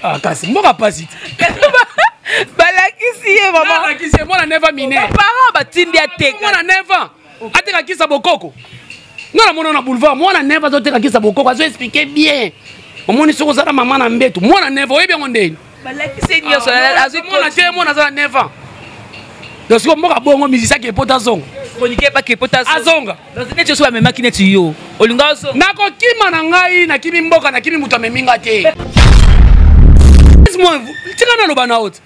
Ah, kasi mboka pasi te. Balakisi ye vraiment. Balakisi ye mwana 9 ans mineur. Parents batindi ateka. Mwana 9 ans ateka kisa bokoko. Nga namona na boulevard mwana 9 azoteka kisa bokoko azo expliquer bien. Omoni soki oza na mama na mbetu mwana 9 oyebi yango ndeni. Balakisi ye nyonso ah, azwi mwana te mwana aza na 9 ans. Donc sikoyo mboka bongo musicien ake pota azonga. Chroniqueur bake pota azonga. Donc neti oso bamemaki neti yo olinga ozonga. Nakokima na ngai nakimi mboka nakimi moto amemi nga te. Tika naloba na yo te.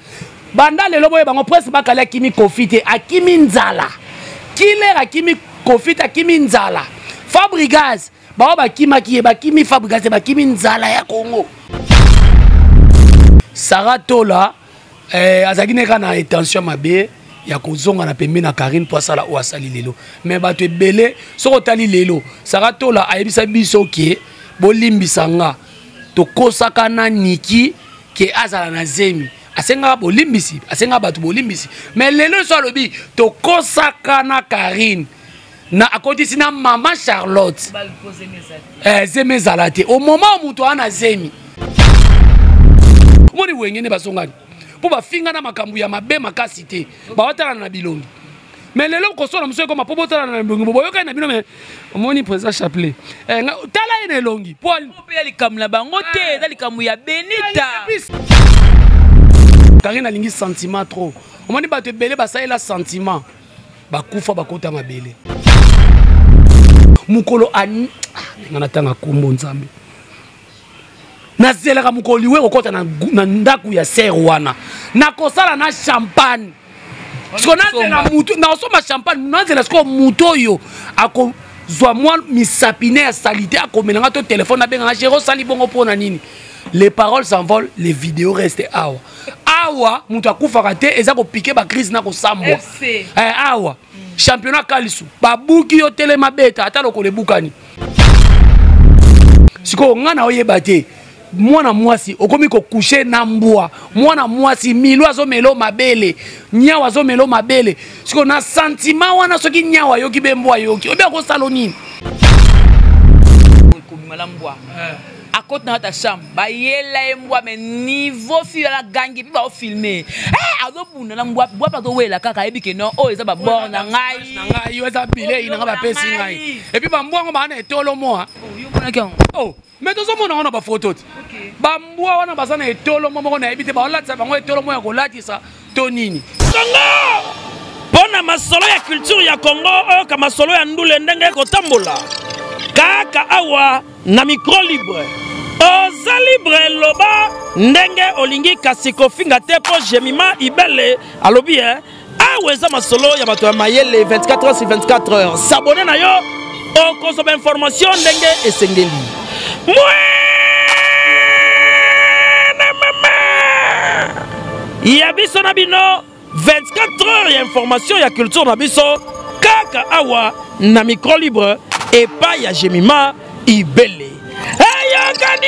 Banda lelo boye bango presque bakali akimi Koffi te akimi nzala. Killer akimi Koffi te akimi nzala. Fabrigaz bao bakimaki ye bakimi Fabrigaz te bakimi nzala ya Congo. Sarah Tola eh, azalaki ne kaka na intention mabe ya kozonga na pembeni na Karine mpo asala oyo asali lelo mais bato ebele soki otali lelo Sarah Tola ayebisa biso ke bolimbisa nga tokosaka na Niki ke azala na zemi asengaka bolimbisi asengaka bato bolimbisi mais lelo so alobi tokosaka na Karine na akotisi na mama Charlotte eh, zemi ezala te au moment moto aa na zemi omoni wenge nde bazongani mpo bafinga na makambo ya mabe makasi te baotalana na bilongi mais lelo kosala mosusu ekoma mpo botalana na bilongi boyokani na bino mais omoni président chapelet eh, tala ye na elongi mpo ya likambo na bango te eza likambo ya benita Karine alingi sentiment trop omoni bato ebele basalela sentiment bakufa bakota mabele mokolo ani ah, nga natanga kombo nzambe nazelaka mokolo liwe kokɔta na ndako ya ser wana nakosala na champagne siko nazela mutu nakosomba champagne nazela sikoyo motu oyo akozwa mwa misapine ya salite akomela nga to telefone abenganga jero osali bongo mpo na nini les paroles s'envolent les vidéos restent awa awa moto akufaka te eza kopike bacrise na kosambwa eh, awa championnat kalisu babuki yo telema beta ata lokolo ebukani sikoyo ngai na oyeba te mwana mwasi okomi kokushe na mbwa mwana mwasi milo azomela mabele nyawa azomela mabele sikoyo na sentiment wana soki nyawa ayoki be mbwa ayoki oyebi akosala nini kobima na mbwa eh. akoti na kati ya chambre bayela ye mbwa me niveau fille wana gangi mpe baofilme eh, azobunda na mbwa mbwa mpe azowela kaka ayebi ke non oyo eza babord na ngai na ngai oyo eza bilei na ngai bapesi ngai epuis bambwa yango baa na etolo moa oh, oh mais tozomona yango na bafoto te bambwa wana baza na etolo mo moko nayebi te baolatisa bango etolo mo ya kolatisa to nini Congo mpo na masolo ya culture ya Congo oyoka masolo ya ndule ndenge ekotambola kaka awa na micro libre oza libre loba ndenge olingi kasi kofinga te mpo jemima ibele alobi e awa eza masolo ya bato ya mayele 24 heures sur 24 heures sabone na yo okozwa bainformation ndenge esengeli mwene mama ya biso na bino 24 heures ya information ya culture na biso kaka awa na micro libre epai ya jemima ibele eyokani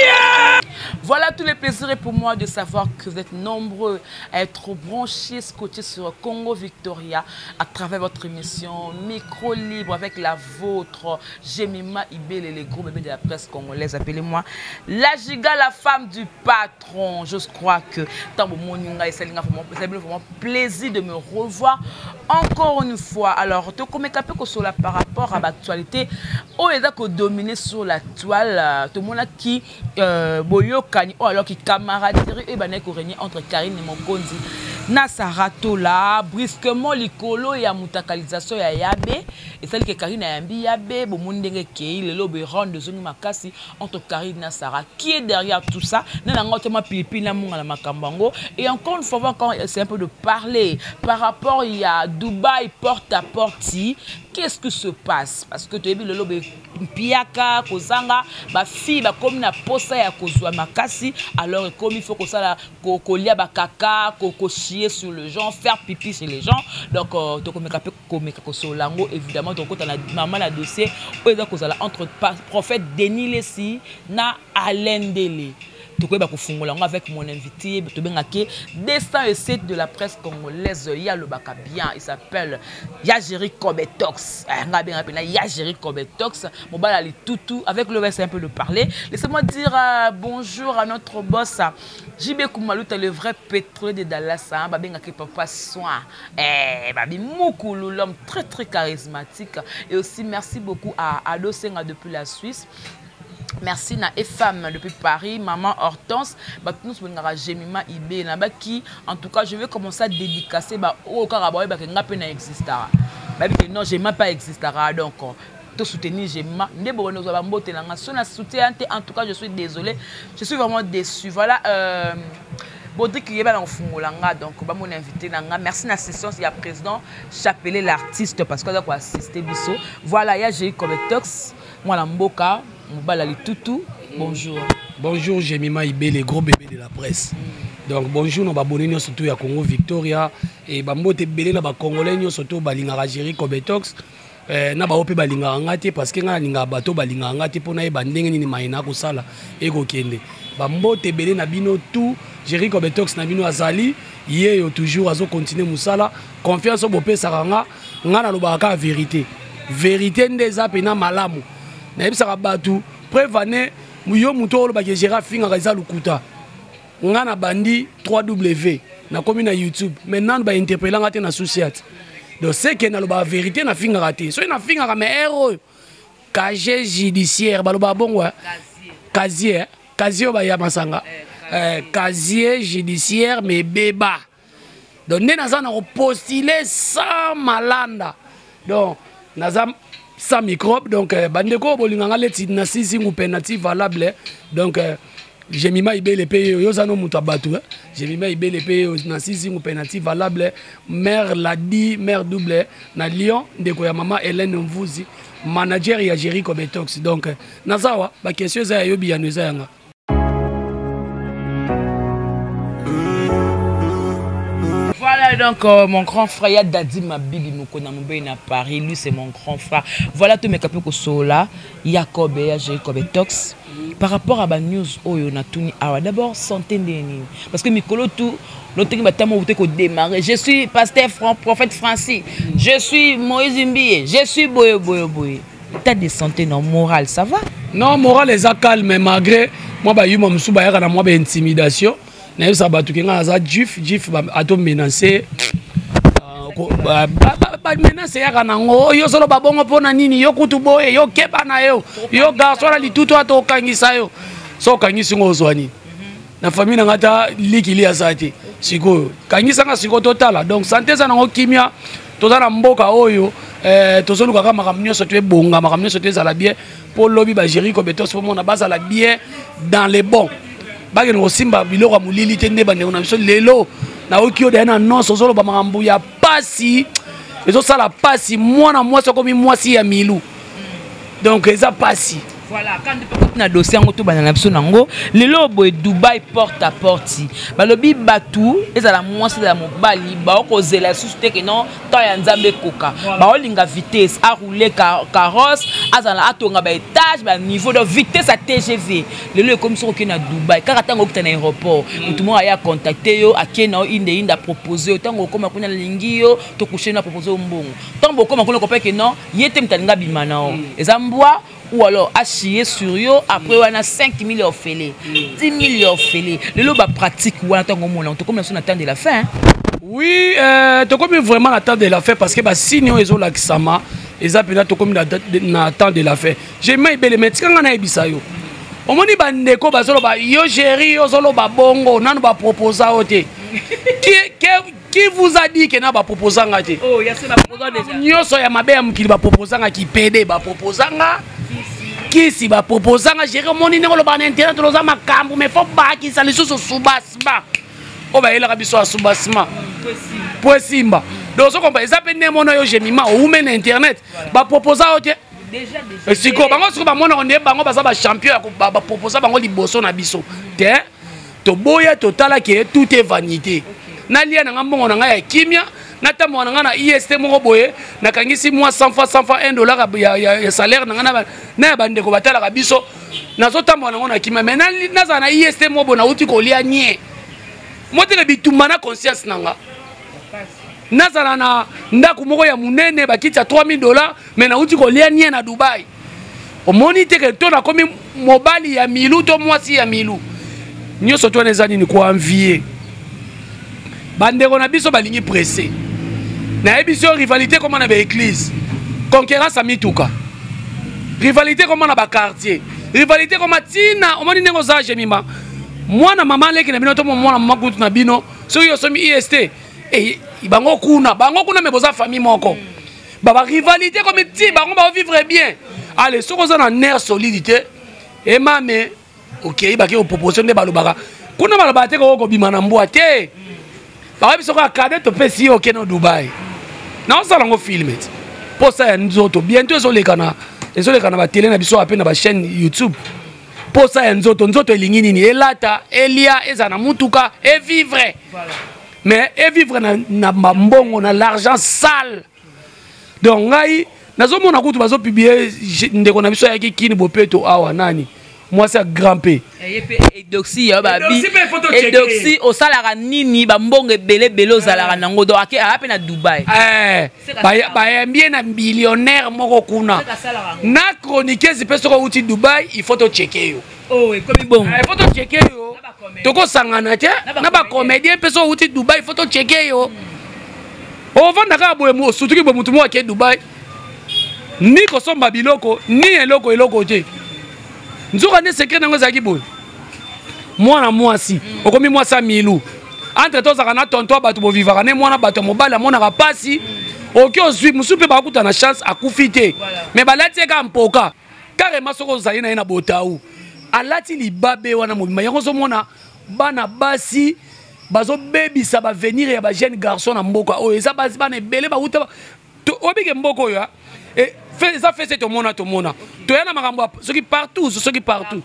Voilà tout le plaisir est pour moi de savoir que vous êtes nombreux à être branchés, scotchés sur Congo Victoria à travers votre émission Micro Libre avec la vôtre, Jemima Ibele, les gros bébés de la presse congolaise. Appelez-moi la giga, la femme du patron. Je crois que tant moninga et salinga vraiment, vraiment plaisir de me revoir encore une fois. Alors, tokomeka pe kosola par rapport à l'actualité oyo eza kodominer sur la toile tomonaki euh, boyokani oyo alors ki camaraderie oyo ebandaki korégner entre Karine Mokonzi na Sarah Tola brusquement likolo ya mutakalisation ya Yabe esali ke Karine ayambi Yabe bomoni ndenge ekei lelo boye round ezongi makasi entre Karine na Sarah qui est derrière tout ça na nango otema pilipili na munga na makambo yango et encore une fois encore c'est un peu de parler par rapport ya Dubaï porte à porte qu'est-ce qui se passe parce que toyebi lelo boye mpiaka kozanga bafille bakomi na posa ya kozwa makasi alors ekomi faut kosala kolia bakaka kochie sur le gens faire pipi chez les gens donc euh, tokomeka mpe komeka kosolola yango évidemment tokokota na mama na dossier oyo eza kozala entre prophète Denis Lessi na Alain Ndele. Tokoyeba kofungola yango avec mon invité tobengaki 207 de la presse congolaise. Ye alobaka bien, il s'appelle Yageri Kobetox. Eh, nga abenga mpena Yageri Kobetox, mobali ya litutu. Avec le c'est un peu de parler. Laissez-moi dire bonjour à notre boss JB Kumaluta, le vrai pétrolier de Dallas, hein, babengaki papa soin, eh, babi Mukulu, l'homme très très charismatique. Et aussi merci beaucoup à Ado Senga depuis la Suisse. Merci na EFAM depuis Paris, maman Hortense, bato nyonso bolingaka Jemima Ibe na baki. En tout cas, je vais commencer à dédicacer ba oyo kaka bayebaka nga mpe na existara. Bayebi ke non, Jemima mpe existara, donc to soutenir Jemima nde bobanda kozwa bambote na nga. So na soutien te, en tout cas je suis désolé, je suis vraiment déçu. Voilà, Baudric yeba na kofungola nga, donc bamona invité na nga. Merci na assistance ya président Chapelet l'artiste, parce que aza koassiste biso. Voilà, ya Jéri Kobetox, mwana mboka, mobala litutu, bonjour. Bonjour Jemima Ibe, le gros bébé de la presse. Donc bonjour na babone nyonso to ya Congo Victoria et bambote ebele na bacongolais nyonso to balingaka Jerry Kobetox. Na bao mpe balingaka nga te, parce que nga nalingaka bato balingaka nga te mpo nayeba ndenge nini mayena kosala ekokende. Bambote ebele na bino tout. Jerry Kobetox na bino azali yeyo toujours azocontinue mosala. Confiance oyo bopesaka nga, nga nalobaka kaka vérité. Vérité nde eza mpena malamu. Nayebisaka bato preuve ane yo moto oyo olobaka Jerry afingaka eza lokuta. Nga na bandi 3W, nakomi na YouTube, mais nanu bainterpela nga te na susiat. Donc c'est que nalobaka vérité, nafingaka te. Soki nafingaka, mais ere oyo casier judiciaire balobaka bongo, casier, casier oyo baya masanga, casier judiciaire, mais ebeba. Donc nde naza na kopostule sans malanda, donc naza sans microbe. Donc bandeko oyo bolinganga leti na sisingu mpe na ti valable. Donc Jemima Ibele mpe yo oza no moto ya bato. Jemima Ibele mpe yo na sisingu mpe na ti valable. Mère Ladi, mère double na Lyon, ndeko ya mama Hélène Mvuzi, manager ya Jerry Kobetox. Donc naza wa baquestion eza ya yo, biyano eza yanga. Voilà donc mon grand frère ya Dadi Mabili Mokona Mobei na Paris, lui c'est mon grand frère. Voilà tout mes capes kosola Jacob ya Jacob Tox par rapport à ba news oyo na tuni awa. D'abord santé ndeni, parce que mikolo tout l'autre batamo te ko démarrer. Je suis pasteur Franc, prophète Francis, je suis Moïse Mbiye, je suis boye boye boye. État de santé non, moral ça va? Non, moral eza calme malgré moi ba yuma musu ba yaka na moi ba intimidation. Nayebisa bato ke nga naza juif, juif ato menace, bamenace eyaka nango. Yo solo babongo mpo na nini? Yo kutu boye, yo keba na yo, yo garçon na litutu ata okangisa yo. So okangisi ngo ozwa nini? Na famille na nga ata likili aza te. Sikoyo kangisanga sikoyo totala. Donc santé eza nango kimia. Toza na mboka oyo tozolukaka makambo nyonso to ebonga, makambo nyonso to ezala bien mpo lobi bagéri Kobetos mpo mona bazala bien dans les bons, bakende kosimba biloko ya molili te. Nde bandeko na biso lelo nayoki yo daya na nonso ozoloba makambo ya pasi, ezosala pasi. Mwana mwasi akomi mwasi ya milu, donc eza pasi. Voilà, quand nous na dossier yango tobanda na biso nango lelo boye Dubai porte à porte, balobi batu ezala mwasi ezala mobali baokozela lisusu te ke non, temps ya Nzambe ekoka, baolinga vitesse, aroule carrosse, azala atonga baétage, baniveau, donc vitesse ya TGV. Lelo ekomi soki okei na Dubai, kaka ntango okita na aéroport, motu moko aya contacte yo, akei na yo inde inde, apropose yo. Ntango okóma kuna, alingi yo, tocouche na, apropose yo mbongo. Ntango bokóma kuna, okopeke non, ye te moto alingi abima na yo, eza mbwa ou alors achier sur yo. Après wana 5 000 ya ofele, 10 000 ya ofele. Lelo bapratique wana, ntango omona tokomi na so na temps de la fin. Oui, tokomi vraiment na temps de la fin, parce que basigne oyo ezolakisama eza mpenza tokomi na temps de la fin. Jema Ebele, mais tika nga nayebisa yo, omoni bandeko bazoloba yo Géri ozoloba bongo, nanu baproposa yo te. Qui vous a dit que na baproposa nga te? Oh, ya se baproposa déjà. Nyonso ya mabe ya mokili baproposa nga, kipede baproposa nga, kisi baproposa nga. Géri, omoni ndenge oloba na internet, oza makambo, mais faut bakisa lisusu subasma oyo bayelaka biso ya subasma po esimba. Donc ozokompa eza mpe nde mona yo Jemima oume na internet baproposa yo te. Sikoyo bango sikoyo bamonaka nde bango baza bachampion ya baproposa bango liboso na biso te. Toboya, totala ke tout est vanité. Nalia na nga mbongo na ngai ya kimia, natamboka na ngai na ist moko boye, nakangisi mwa 100 fois 100 fois 1 dollar ya salaire na ngai na ya bandeko batalaka biso. Nazotambola nango na kimia, mais nazala na ist mobo, nauti kolia nye motele bitumba na conscience na nga. Nazala na ndako moko ya monene, bakiti ya 3000 $, mais nauti kolia nie na Dubai. Omoni te ke to nakomi mobali ya milu to mwasi ya milu. Nyonso to wana eza nini? Koenvie bandeko na biso balingi presse. Nayebi so rivalité koma na baeglise, concurrence ya mituka, rivalité koma na baquartier, rivalité koma ntina. Omoni ndenge oza jemima, mwana mama leki na bino to mwana mama kutu na bino, soki osomi ist, eh, bango kuna, bango kuna, me boza famille moko, ba rivalité komi ti bango baovivre bien. Ale soki oza na nerf solide te, emame okei, bake koproposition nde balobaka kuna, balobaka te koko kobima na mbwa te. Bayebi soko akade topesi yo, okende Dubai, naosala yango film ti posa ya nzoto. Bientôt ezoleka na, ezoleka na batele na biso ape na bachaîne YouTube. Posa ya nzoto, nzoto elingi nini? Elata, elia, ezala na mutuka, evivre, mais evivre na bambongo, na l'argent sale. Donc ngai nazomona kutu bazopublier ndeko na biso ayaki kini bopeto awa, nani, mwasi ya grand p. Ye mpe Edoxi ya babi, Edoxi, osalaka nini? Bambongo ebele ebele ozalaka nango, donc ake aya mpe na Dubai. Eh, bayambi ye na billionnaire moko kuna na chroniqueuse mpe. Soki outi Dubai, il faut tocheke yo. Oh, ekomi bongo. Il faut tocheke yo, tokosangana te na bacomédien mpe. Soki outi Dubai, il faut tocheke yo. Ovanda kaka boye, osutuki boye, motu moko ake Dubai, ni kosomba biloko, ni eloko eloko te. Nzoka nde secret nango ezalaki boye: mwana mwasi, okomi mwasi ya milu, entre to ozalaka na tonto bato bovivaka ne mwana bato ya mobali amonaka mpasi. Oki ozwi mosusu mpe bakuta na chance, akufi te, mais balati ye kaka mpoka carrément. Soki ozali na ye na botau, alati libabe wana mobimba. Yango ozomona bana basi bazobebisa bavenir ya bajeune garçon na mboka oyo. Eza bana ebele bauta obike mboka oyo eza fese. Tomona, tomona, toya na makambo soki partout, soki partout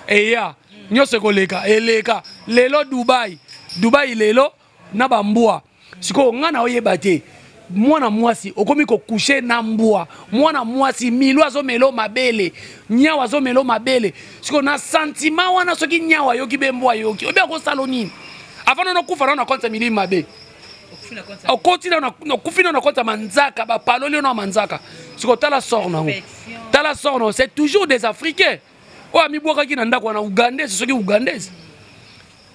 eya nyonso ekoleka, eleka lelo Dubai, Dubai lelo na bambwa. Sikoyo ngai na oyeba te, mwana mwasi okomi kocoucher na mbwa, mwana mwasi milu azomela mabele, nyawa azomela mabele. Sikoyo na sentiment wana, soki nyawa ayoki be mbwa ayoki, oyebi akosala nini? Avant nano okufa nano na compte ya milimo mabe, okoti okufi nano na compte ya manzaka, bapaloli yo na manzaka. Sikoyo tala sort nango, tala sort nango. C'est toujours des Africains oyo amibwakaki na ndako wana, Ougandaise, soki Ougandaise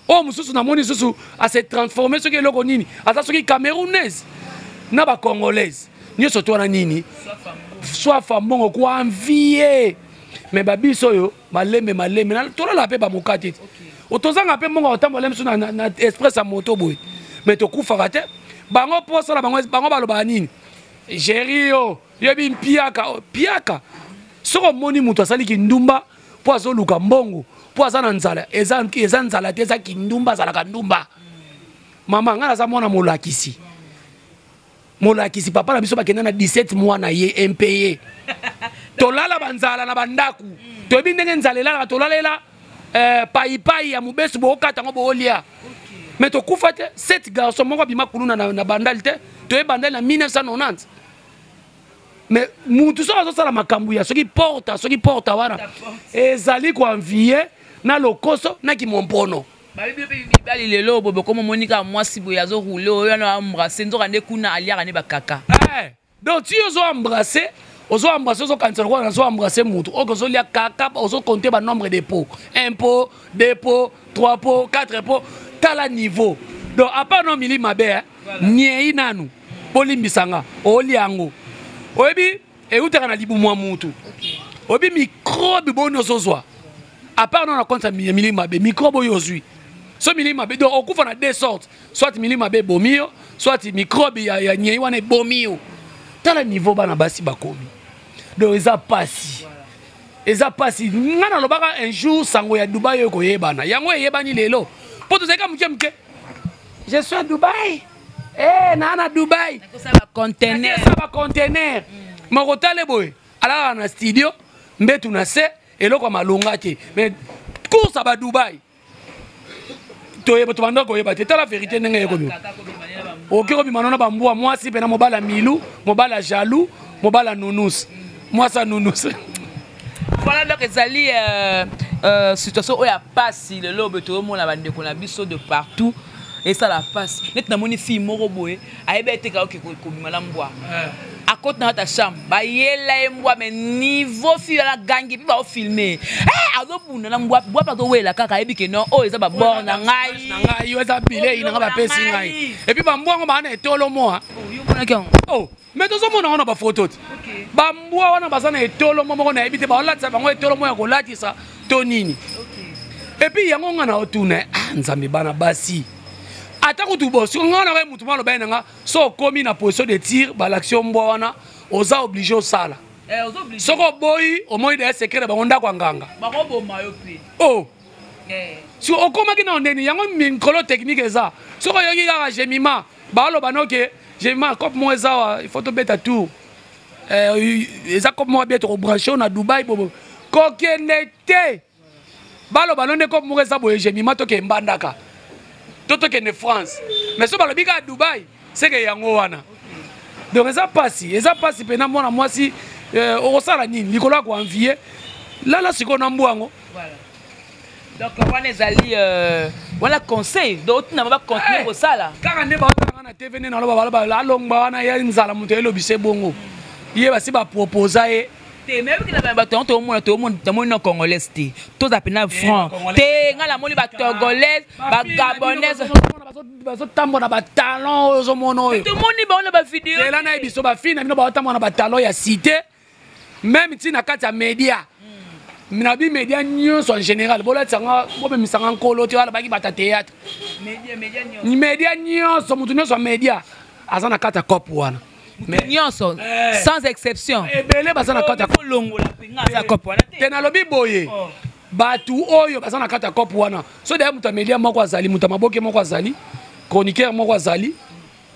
oyo mosusu namoni lisusu ase transforme soki eloko nini, aza soki Camerounaise na Bacongolaise nyonso to wana nini, swafa mbongo, koenvie. Mais babiso oyo malembe malembe tolala mpe bamoka te, tozanga mpe mbongo, kotambola biso na express ya moto boye, mais tokufaka te. Bango mposala bango, bango balobaka nini? Géri yo yebi mpiaka piaka. Soki omoni moto asali kindumba mpo azoluka mbongo, mpo aza na nzala, eza, eza nzala te, eza kindumba. Azalaka ndumba. Mama, ngai naza mwana molakisi, molakisi. Papa na biso bakenda na 17 mois na ye impayé. Tolala banzala na bandako, toyebi ndenge nzala elalaka. Tolalela payipayi ya mobesu, bookata yango, boolia, mais tokufa te. Sept garçon, moko abima kuluna na Bandali te. Toye Bandali na 1990. Mais mutu soki azosala makambo ya soki porta, soki porta wana, ezali koenvie na lokoso na kimompono. Bayebi mpe mibali lelo boye bokoma, omoni kaka mwasi boye azorouler, oyo wana embrasse, nzoka nde kuna aliaka nde bakaka. Eh, donc ti ozo embrasse, ozo embrasse, ozokanisa lokola nazo embrasse mutu oyo ozolia kaka, ozocompter banombre de pots: un pot, deux pots, trois pots, quatre pots. Tala niveau. Donc à part no mili mabe niei nanu, bolimbisanga, olia yango, oyebi eutaka na libumu ya mutu, oyebi microbe boni ozozwa. À part no na compte ya milimo mabe, microbe oyo ozwi so milimo mabe, donc okufa na deux sortes: soit milimo mabe ebomi yo, soit microbe ya nyei wana ebomi yo. Tala niveau bana basi bakomi. Donc eza pasi, eza pasi. Ngai nalobaka un jour sango ya Dubai oyo ekoyebana, yango eyebani lelo, mpo tozalika moke moke. Je suis à Dubai, eh, naa na Dubai. Bacontener. Bacontener makotale boye, alalaka na studio, mbetu na se, eloko ya malonga te, mais course ya badubai toyeba, tobanda koyeba te. Tala vérité ndenge ekomi, okoki kobima nano bambwa, mwasi mpe na mobali ya milu, mobali ya jaloux, mobali ya nunus, mwasi ya nunus. Voilà, donc ezali situation oyo ya pasi lelo boye tozomona bandeko na biso de partout, esala pasi. Neti namoni fille moko boye, ayebi ete kaka oke kobima na mbwa, akoti na kati ya chambre, bayela ye mbwa, mais niveau fille wana gangi mpe baofilme, azobunda na mbwa, mbwa mpe azowela kaka, ayebi ke non, oyo eza babord na ngai. Na ngai, oyo eza bilei na ngai, bapesi ngai. Et puis bambwa yango baa na etolo moa. Yo omonaki yango? Oh, mais tozomona yango na bafoto te. Bambwa wana baza na etolo mo moko, nayebi te baolatisa bango etolo mo ya kolatisa to nini. Et puis yango nga na otuna, ah Nzambe, bana basi, ata kutu bo soki nga na ngai, mutu maloba ye na nga, so okomi na position de tir, balakisi yo mbwa wana, oza obligé osala. Oza obligé. Soki oboyi, omoi deya secret na bango, ndako ya nganga. Bakoboma yo mpe. Oh, si okomaki na ndeni yango, mikolo technique eza, soki oyoki kaka Jemima, baloba noke Jemima cope moko eza awa, il faut tobeta tour. Eza cope moko bien, tokobranche na Dubai bobo, kokende te. Baloba no nde cope moko eza boye, Jemima, tokende Mbandaka to tokende France. Mais so balobi kaka Dubai, seke yango wana. Donc eza pasi, eza pasi mpena. Mwana mwasi, okosala nini likolo ya koenvie? Lala sikoyo na mbwa yango. Voilà. Donc wana ezali wana conseil, donc otina ba bacontinue kosala. Kaka nde baotalanga na TV, nde naloba, baloba alongba wana ya nzala, moto ayelobisa ebongo ye basi baproposa ye. Te, mais oyebi na bato yango toomona, toomona, namoni na Congolaise te, toza mpena franc te. Ngai namoni Batogolaise, Bagabonnaise. Bazotambola na batalon oyo ozomona oyo. Tomoni bango na bavideo. Zela na ye, biso bafille na bino baotambola na batalon ya cité, même ntina na kati ya média, na bi média nyonso en général. Bolatisanga, bomemisanga nkolo te wana baki bata théâtre. Média nyonso. Média nyonso, motu nyonso ya média aza na kati ya cope wana. Nyonso, sans exception. Ebele baza na kati ya Kolongola mpe nga aza cope wana te. Te, nalobi boye, bato oyo baza na kati ya cope wana, so deya moto ya média moko azali, moto ya maboke moko azali, chroniqueur moko azali.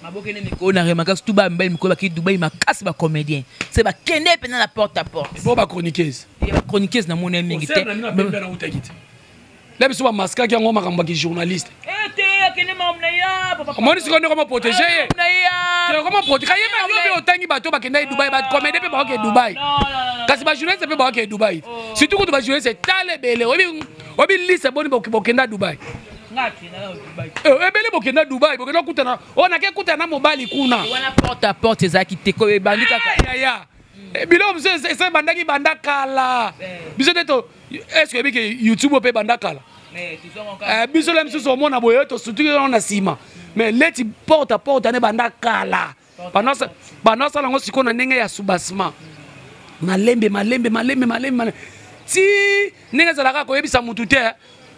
Maboke nde mikolo na remarque, surtout bamibali, mikolo baki Dubai makasi, bacomédien se bakende mpena na porte à porte. Bo bachroniqueuse. Bachroniqueuse namoni mingi te. Nautaki te le biso bamaskaki yango, makambo ya kijournaliste. Te, akende makambo na ya papa. Omoni sikoyo nde koma protege ye. Na ya. Koma protege ye, yo mpe otangi bato bakendaki Dubai, bacomédie mpe baoke Dubai, kasi bajournaliste mpe baoke Dubai, surtout kutu bajournaliste. Tala ebele, oyebi liste boni bokenda Dubai? Ebele bokenda Dubai, bokenda kutana oyo nake kutana na mobali kuna. Wana porte à porte ezalaki te, ko ebandi kaka. Yaya, biloko mosusu esa ebandaki banda kala. Biso nde to, est ce que oyebi ke YouTube mpe ebanda kala? Biso le mosusu omona boye, tosutuki yango na nsima, mais leti porte à porte ane banda kala. Banda osala yango sikoyo na ndenge ya soubassement, malembe malembe malembe malembe malembe, ti ndenge ezalaka. Koyebisa mutu te,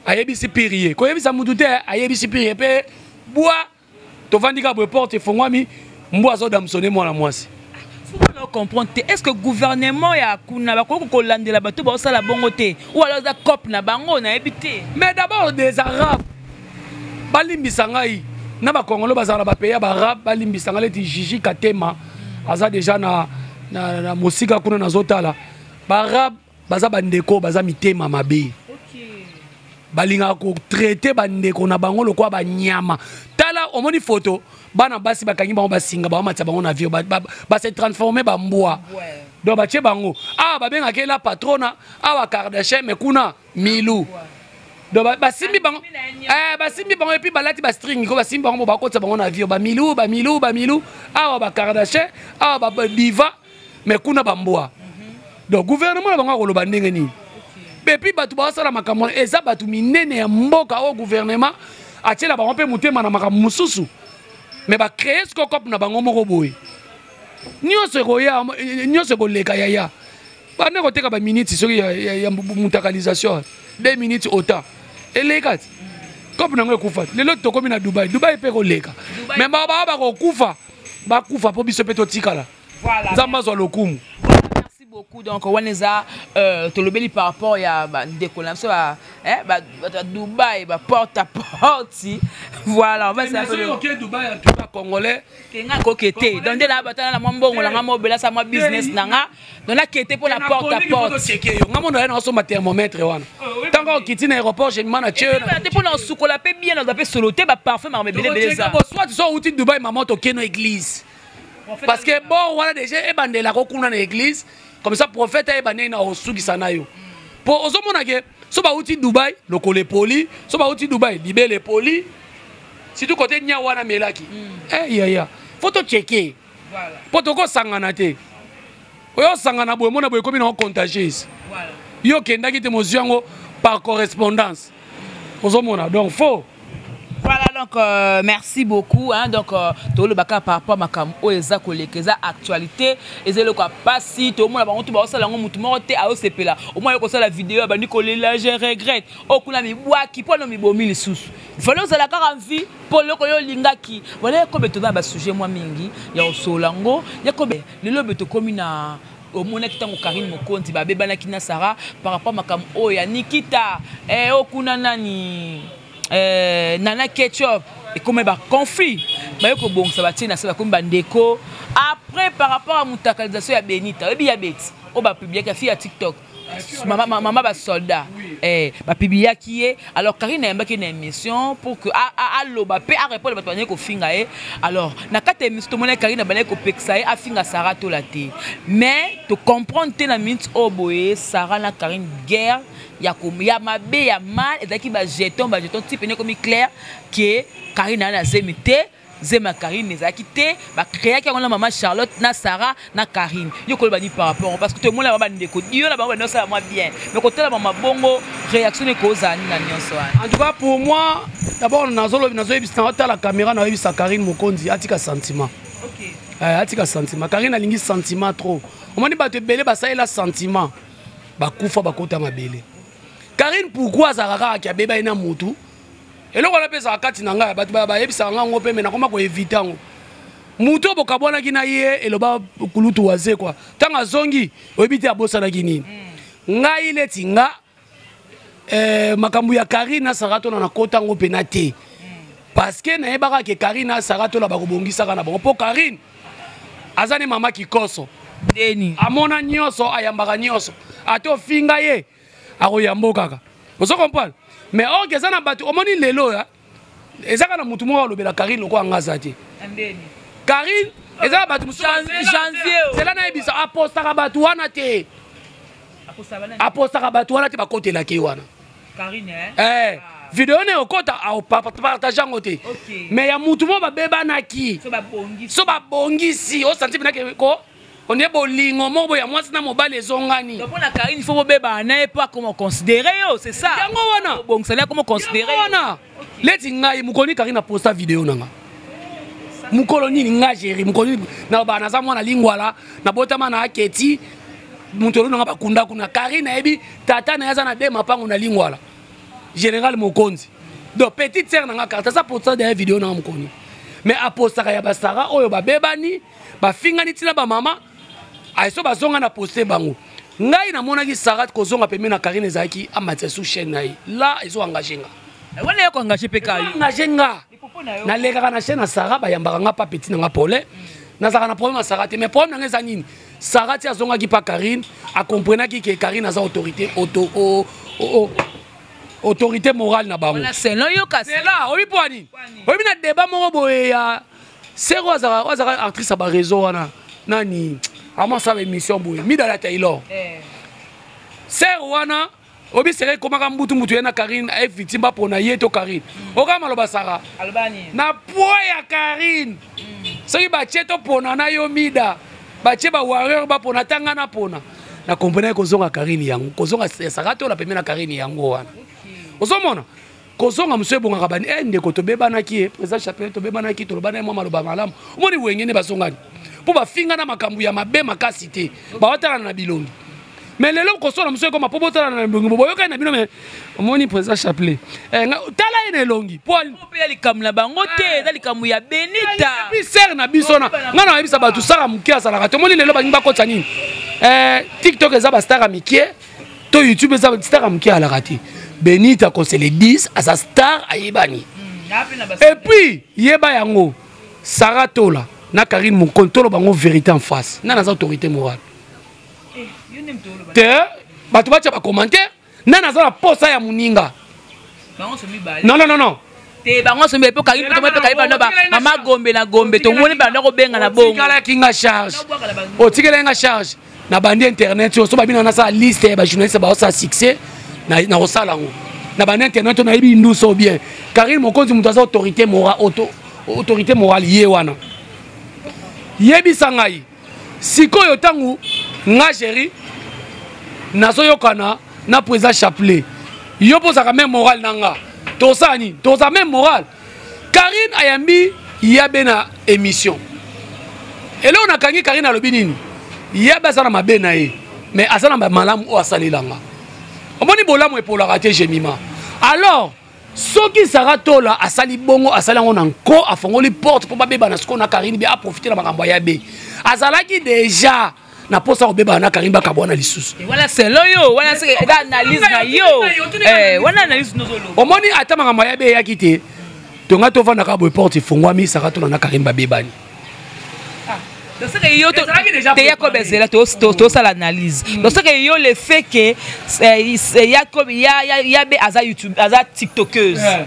ayebisi pire ye, koyebisa mutu te, ayebisi pire ye mpe bwa. Tovandi kaka boye, porte efongwami, mbwa azodamsone mwana mwasi. Soki comprendre te, est ce que gouvernement ya kuna bakoki kolandela bato baosala bongo te, ou alors eza cope na bango, nayebi te? Mais d'abord des Arabes, balimbisa ngai na Bakongolo bazala na bapays ya baarabe, balimbisa ngai. Leti Jiji Katema aza déjà na mosika kuna, nazotala baarabe baza bandeko, baza mitema mabe, balingaka kotraite bandeko na bango lokola banyama. Tala, omoni foto, bana basi bakangi bango basinga, baomatisa bango na avion, base transforme bambwa. Donc batie bango awa, babengaki la patrona awa Kardashian, mais kuna Milu. Donc basimbi bango, basimbi bango, et puis balati bastring ko, basimbi bango, bakotisa bango na avion, bamilu, bamilu, bamilu awa, bakardashian awa, badiva, mais kuna bambwa. Donc gouvernement na bango akoloba ndenge nini? Et puis bato bazosala makambo wana eza bato minene ya mboka oyo gouvernement atiela bango mpe motema na makambo mosusu, mais bacreye siko cope na bango moko boye. Nyonso ekoya, nyonso ekoleka. Yaya, bande koteka baminiti soki ya mutakalisation, 2 minutes autant eleka ti cope nango ekufa. Lelo tokomi na Dubai, Dubai mpe koleka, mais baa bakokufa, bakufa mpo biso mpe totikala. Nzambe azwa lokumu. Merci beaucoup. Donc wana eza tolobeli par rapport ya bandeko na biso bato ya Dubai, baporte à porte. Voilà, on va Oke Dubai, en tout cas Congolais. Kenga koke te. Donc nde na batana na mwa mbongo na nga, mobelasa mwa business na nga, donc nakete mpo na porte à porte. Yo nga mono ya na osomba thermomètre wana, ntango okiti na aéroport, jemima na tie. Te, mpo na osukola mpe bien, naza mpe solo te, baparfum, makambo ebele ebele eza. Soit so outi Dubai, mama, tokeno église, parce que bor wana déjà ebandelako kuna na église. Comme ça prophète ayeba ndenge na osukisa na yo. Po ozomona ke so bauti Dubai lokolo epoli, so bauti Dubai libele epoli. Surtout côté nya wana melaki. Eh yaya, faut to checker. Voilà. Po tokosangana te. Oyo osangana boye mona boye ekomi na contagieuse. Voilà. Yo okendaki te mozwi yango par correspondance. Ozomona donc faux. Voilà donc merci beaucoup hein donc tolobaka par rapport makambo oyo eza koleka eza actualité eza eloko ya pasi tomona bango to baosala yango motu moko te aosepela omona ye kosala video abandi kolela je regrette oyo kuna mibwaki mpo na mibomi lisusu fale ozala kaka mvi mpo eloko yo olingaki voilà yakobe toza na basujet mwa mingi ya kosolola yango yakobe lelo obe tokomi na omonaki ntango Karine Mokonzi babebanaki na Sarah par rapport makambo oyo ya Nikita oyo kuna nani Nana Ketchup ekomi ba conflit baye kobongisa batie na se bakomi bandeko après par rapport à mutakalisation ya Benita oyebi ya Beti oyo bapubliaki ya fille ya TikTok mama, mama ba soldat bapubliaki ye alors Karine ayambaki na émission pour que aloba mpe arépondre bato bandaki kofinga ye alors na kati ya émission tomonaki Karine abandaki kopekisa ye afinga Sarah Tola te mais tocomprendre te na minute oyo boye Sarah na Karine guerre ya ya mabe ya mal ezalaki ba jeton ba jeton ti pene ekomi clair ke Karine aza na zemi te zemi ya Karine ezalaki te bacréaki yango na mama Charlotte na Sarah na Karine yo koloba ni par rapport parce que tomona bango bandeko dio na bango bandi osala mwa bien mais kotala mama bongo réaction ekozala nini na nyonso wana. En tout cas pour moi d'abord nazolobi nazoyebisa naotala caméra naoyebisa Karine Mokonzi atika sentiment. Okay. Atika sentiment Karine alingi sentiment trop omoni bato ebele basalela sentiment bakufa bakota mabele. Karine pourquoi azalaka kaka ki abeba ye na mutu eloko wana mpe ezalaka kati na ngai bato bayebisaka ngai yango mpe me nakoma koevite yango motu oyo bokabwanaki na ye eloba kulutu waze kwa ntango azongi oyebi te abosanaki nini. Ngai leti nga makambo ya Karine na Sarah Tola nakota yango mpena te parce que nayebaka ke Karine na Sarah Tola bakobongisaka na bango mpo Karine aza ne mama kikoso ndeni amona nyonso ayambaka nyonso ate ofinga ye akoyambo kaka ozo comprendre mais or eza na bato omoni lelo ya ezaka na motu moko alobela Karine lokola nga aza te Karine eza na bato mosusu Janvier zela nayebisa apostaka bato wana te apostaka bato wana te bakotelaki ye wana Karine, eh? Video ne okota partage yango te mais ya mutu moko babebanaki so babongisi osanti mpena ko on est bolingo moko boye ya mwasi na mobali ezongani. Donc mpona Karine il faut bobebana na ye mpo akoma considéré yo c'est ça yango wana obongisa ye akoma considéré yango wana leti ngai mokoni Karine aposta video na nga mokolo nini nga géri mokolo nini na ba naza mwana lingwala nabotama na aketi moto olo nanga bakunda kuna Karine ayebi tata na ye aza na de mapango na lingwala général Mokonzi donc petite sœur nanga carte aza posta derrière video nanga mokoni mais apostaka ya basara oyo babebani bafingani ntina bamama aso bazonga na poste bango ngai namonaki Sarah kozonga pembeni na Karine ezalaki amatia sous chaîne na ye là ezo engagé nga wana yo koengage mpe kayo engagé nga nalekaka na chaîne ya Sarah bayambaka nga pa petit na nga pole nazalaka na problème ya Sarah te mais problème na nga eza nini Sarah ti azongaki pa Karine akomprenaki ke Karine aza autorité auto o, o, o, autorité morale na bango wana selon yo kasi c'est là oyebi mpo nini oyebi na débat moko boye ya sero azalaka azalaka actrice ya baréseau wana nani ama asala émission boye midala Taylor ser wana oyebi sere ekomaka mbutu mutu ye na Karine aye victime bapona ye to Karine okaka maloba Sara na poids ya Karine soki batie topona na yo mida batie ba warrior bapona ata nga napona na comprendre kozonga Karine yango kozonga Sara Tola pembeni na Karine yango wana ozomona kozonga mosu ebongaka bani ndeko tobebanaki ye président Chapelet tobebanaki tolobana ye mwa maloba malamu omoni wenge nde bazongani mpo bafinga na makambo ya mabe makasi te bawatalana na bilongi mais lelo kosola mosu ekoma mpo botalana na bilongi boyokani na bino mais omoni président Chapelet tala ye na elongi po mpe ya likambo na bango te eza likambo ya Benita et puis sere na biso na ngai nayebisa bato sara moke azalaka tomoni lelo balingi bakotisa nini TikTok eza bastar ya mike to YouTube eza star ya moke alaka te Benita kosele 10 aza star ayebani et puis yeba yango Sarah Tola na Karine Mokonzi tolo bango vérité en face nani aza autorité morale te bato batia bacommentaire nani aza na posa ya moninga non non non non te bango sombi mpe Karine mpe mpe Karine bana mama Gombe na Gombe tomoni banda kobenga na bongo otikalaki nga charge otikalaki nga charge. Na bandi internet oyo, so babina nasala liste ya bajournaliste baosala succès, nakosala yango na bandi internet oyo. Nayebi nduso bien. Karine Mokonzi, moto aza autorité morale, autorité morale ye wana. Yebisa ngai sikoyo, ntango nga Géri nazoyokana na président Chapelet, yo mpo ozalaka même morale na nga, tosala nini? Tozala même morale. Karine ayambi Yabe na émission. Eloko nakangi, Karine alobi nini? Yabe aza na mabe na ye, mais aza na malamu oyo asalelanga. Omoni, bolamu epolaka te, Jemima. Alors soki Sara Tola asali bongo, asali yango na nko, afongoli porte mpo babebana sikoyo na Karine, be aprofite na makambo ya Yabe. Azalaki déjà na mposa kobebana na Karine, bakabwana lisusu. Wana selo yo wana eza analyse na yo, wana analyse nozoloba. Omoni, ata makambo ya Yabe eyaki te, tonga tovandaka boye, porte efongwami, Sara Tola na Karine babebani. Donc c'est que yo te Yakob ezela tosala analyse. Donc c'est que yo, le fait que Yakob Yabe aza YouTube, aza tiktokeuse,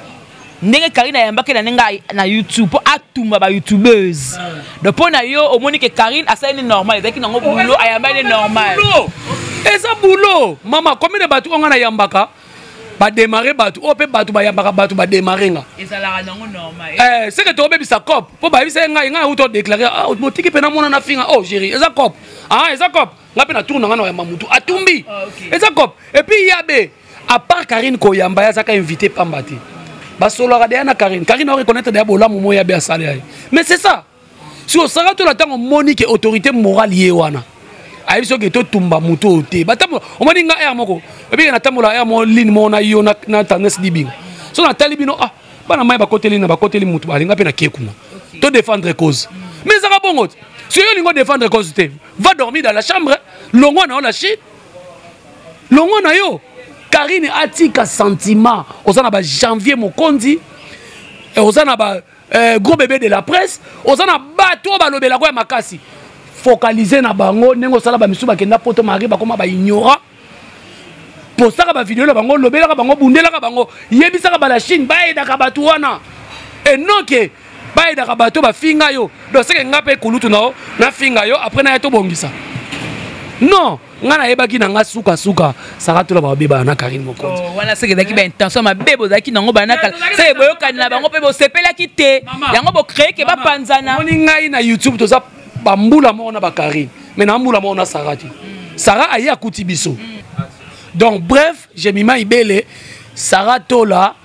ndenge Karine ayambaki na ndenge na YouTube mpo atumba bayoutubeuse, donc mpo na yo omoni ke Karine asali ni normal, ezalaki nango boulot, ayambaki ni normal. Eza boulot, mama. Combien de bato oyo nga nayambaka badémarre, bato oyo mpe bato bayambaka, bato badémarre nga. Ezalaka nango normal. Eh, seke tokobebisa cop mpo bayebisa ye ngai, ngai auta odéclare, ah, motiki mpe namona na finga. Oh Géri, eza cop, ah, eza cop. Ngai mpe na tour na ngai na koyamba mutu atumbi. Eza cop. Et puis Yabe, à part Karine koyamba, ye azaka invité pamba te, basololaka deya na Karine. Karine areconnaître deya bolamu mo Yabe asala ye. Mais c'est ça, si osaka tola, ntango omoni ke autorité morale ye wana ayebi soki totumba motu oyo te, batambola. Omoni nga aire moko ebike, natambola aire moko, ligne moko na yo na tendance libinga. So natali bino, ah, bana mai bakoteli na bakoteli motu balinga mpe na kie kuna to défendre cause. Mais ezaka bongo te. Si yo olingi odéfendre cause te, va dormir dans la chambre, longwa na yo la Chine, longwa na yo. Karine atika sentiment. Oza na bajanvier Mokonzi, oza na ba gros bébé de la presse, oza na bato oyo balobelako ya makasi, focaliser na bango ndenge osala. Bamisu bakenda poto, mari bakoma baignorant. Postaka bavideo na bango, lobelaka bango, bundelaka bango, yebisaka bala Chine bayedaka bato wana enoke, bayedaka bato bafinga yo. Donc seke nga mpe kulutu na yo nafinga yo, après naya tobongisa. Non, nga nayebaki na nga sukasuka Sara Tola babebana na Karine Mokonzi. Oh, wana seke ezalaki baintention mabe bozalaki nango banakala. Seke boyokani na bango mpe bosepelaki te, yango bocrée ke bapanzana. Omoni, ngai na YouTube toza bambula moko na bakarine, mais na mbula moko na Sara te. Sara aye akuti biso. Donc bref, Jemima Ibele, Sara Tola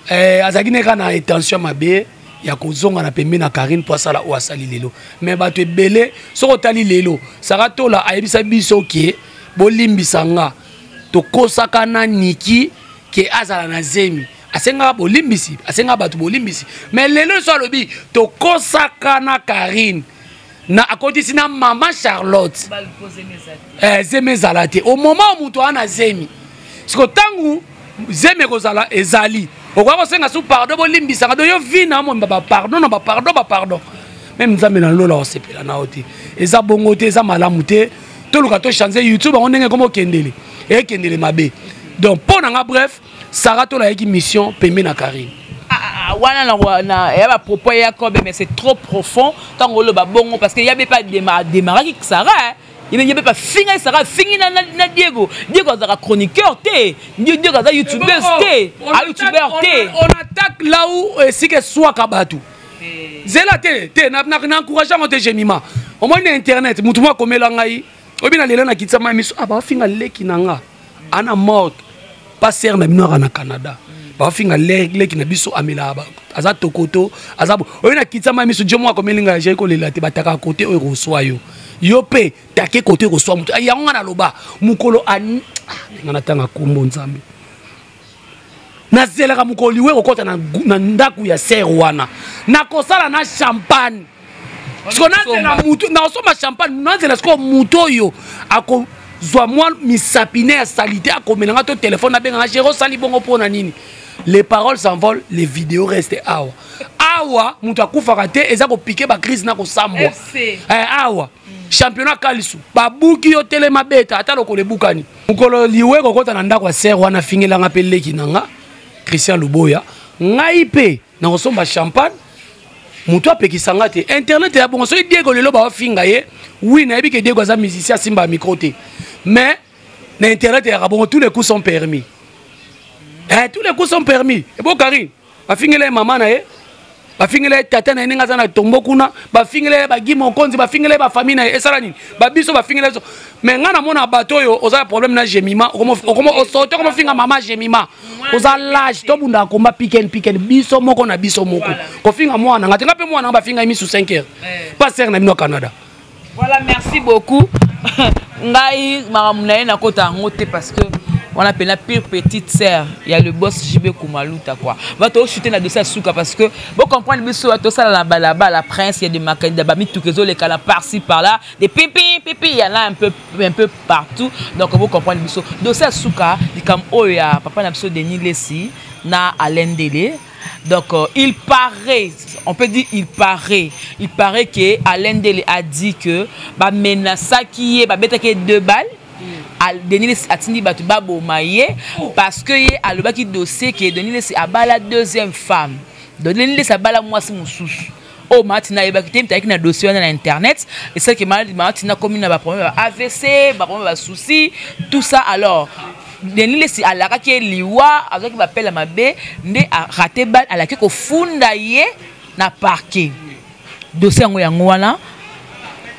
azalaki ne kaka na intention mabe ya kozonga na pembeni na Karine mpo asala oyo asali lelo. Mais bato ebele, soki otali lelo, Sara Tola ayebisa biso ke bolimbisa nga, tokosaka na Niki ke azala na zemi. Asengaka bolimbisi, asengaka bato bolimbisi. Mais lelo so alobi tokosaka na Karine na akotisi na mama Charlotte, zemi ezala te. Au moment moto aa na zemi, siko ntango zemi ekozala ezali, okoka kosenga su pardon, bolimbisaka. Do yo vi na momba bapardon na bapardon, bapardon, même Nzambe na lola osepela na yo te. Eza bongo te, eza malamu te. Toluka tochange YouTube yango ndenge ekoma okendele, ekendele mabe. Donc mpo na nga, bref, Sara Tola ayaki mission pembe na Karine. Ah, ah, wana na ya bapropos ya Yakobe, mais c'est trop profond ntango oloba bongo, parce que yabe mpe ademaraki Sara, ye mpe afingai Sara, afingi na Diego. Diego azalaka chroniqueur te, Diego aza youtubeuse te, ayoutubeur te. On attaque là où esika eswaka bato. Zela te te, na encourage yango te. Jemima, omoni na internet motu moko akomela ngai oyebi na lela nakitisa mai miso, ah, bafinga leki na nga ana morte, paster na bino aka na Canada, bafinga leki na biso amelaka, aza tokoto, aza oyo. Nakitisa mai miso, dio moko akomeli ngai jai kolela te. Bataka kote oyo ekoswa yo, yo mpe take kote ekoswa moto yango. Nga naloba mokolo nga natanga kombo Nzambe, nazelaka mokolo liwe kokɔta na ndako ya sere wana, nakosala na champagne. Siko nazela mutu nakosomba champagne, nazela sikoyo mutu oyo akozwa mwa misapine ya salite, akomelanga to telefone, abenganga: "Géro, osali bongo mpo na nini?" Les paroles s'envolent, les vidéos restent. Awa awa moto akufaka te, eza kopike bacrise na kosambwa. Awa championnat kalisu babuki yo, telema, beta ata lokolo ebukani. Mokolo liwe kokɔta na ndako ya sere wana, afingelanga mpe leki na nga Christian Luboya, ngai mpe nakosomba champagne, moto apekisa nga te. Internet ya bongo, soki Diego lelo baofinga ye, Oui, nayebi ke Diego aza musicien, asimba micro te, mais na internet eyaka bongo, tous les coups sont permis. Eh, tous les coups sont permis. Ebo Karine bafingela ye mama na ye, bafingela ye tata na ye ndenge aza na tombo kuna, bafingela ye bagi mokonzi, bafingela ye bafamille na ye, esala nini, babiso bafingela biso. Mais ngai namona bato oyo oza na problème na Jemima, osote okomofinga mama Jemima, oza lage. Tobundaka komba piken piken, biso moko na biso moko. Kofinga mwana nga te, nga mpe mwana nga bafinga ye misu 5 heures, pasteur na bino ya Canada. Voilà, merci beaucoup. Ngai makambo na ye nakota yango te parce que on appelle la pire petite sœur. Il y a le boss JB Koumalouta, quoi. Va te chuter na dossier souka parce que bon comprendre biso to sala la balaba la prince, il y a des makanda ba mitukezo les kala par-ci par-là, des pipi pipi, il y en a un peu partout. Donc vous comprenez biso. Dossier souka likam oyo ya papa na biso Denis Lessi na Alain Dele. Donc, il paraît, on peut dire il paraît que Alain Dele a dit que ba menacaki ye, ba betaki deux balles. Denis Lessi atindi bato baboma ye parce que ye alobaki dossier ke Denis Lessi abala deuxième femme. Donc Denis Lessi abala mwasi mosusu oyo Matina ayebaki te, ayaki na dossier wana na internet. Esalaki Matina komi na baproblème ya AVC, baproblème ya basouci, tout ça. Alors Denis Lessi alakaki ye liwa, azwaki bapele mabe nde arate bale, alaki kofunda ye na parquet. Dossier yango wana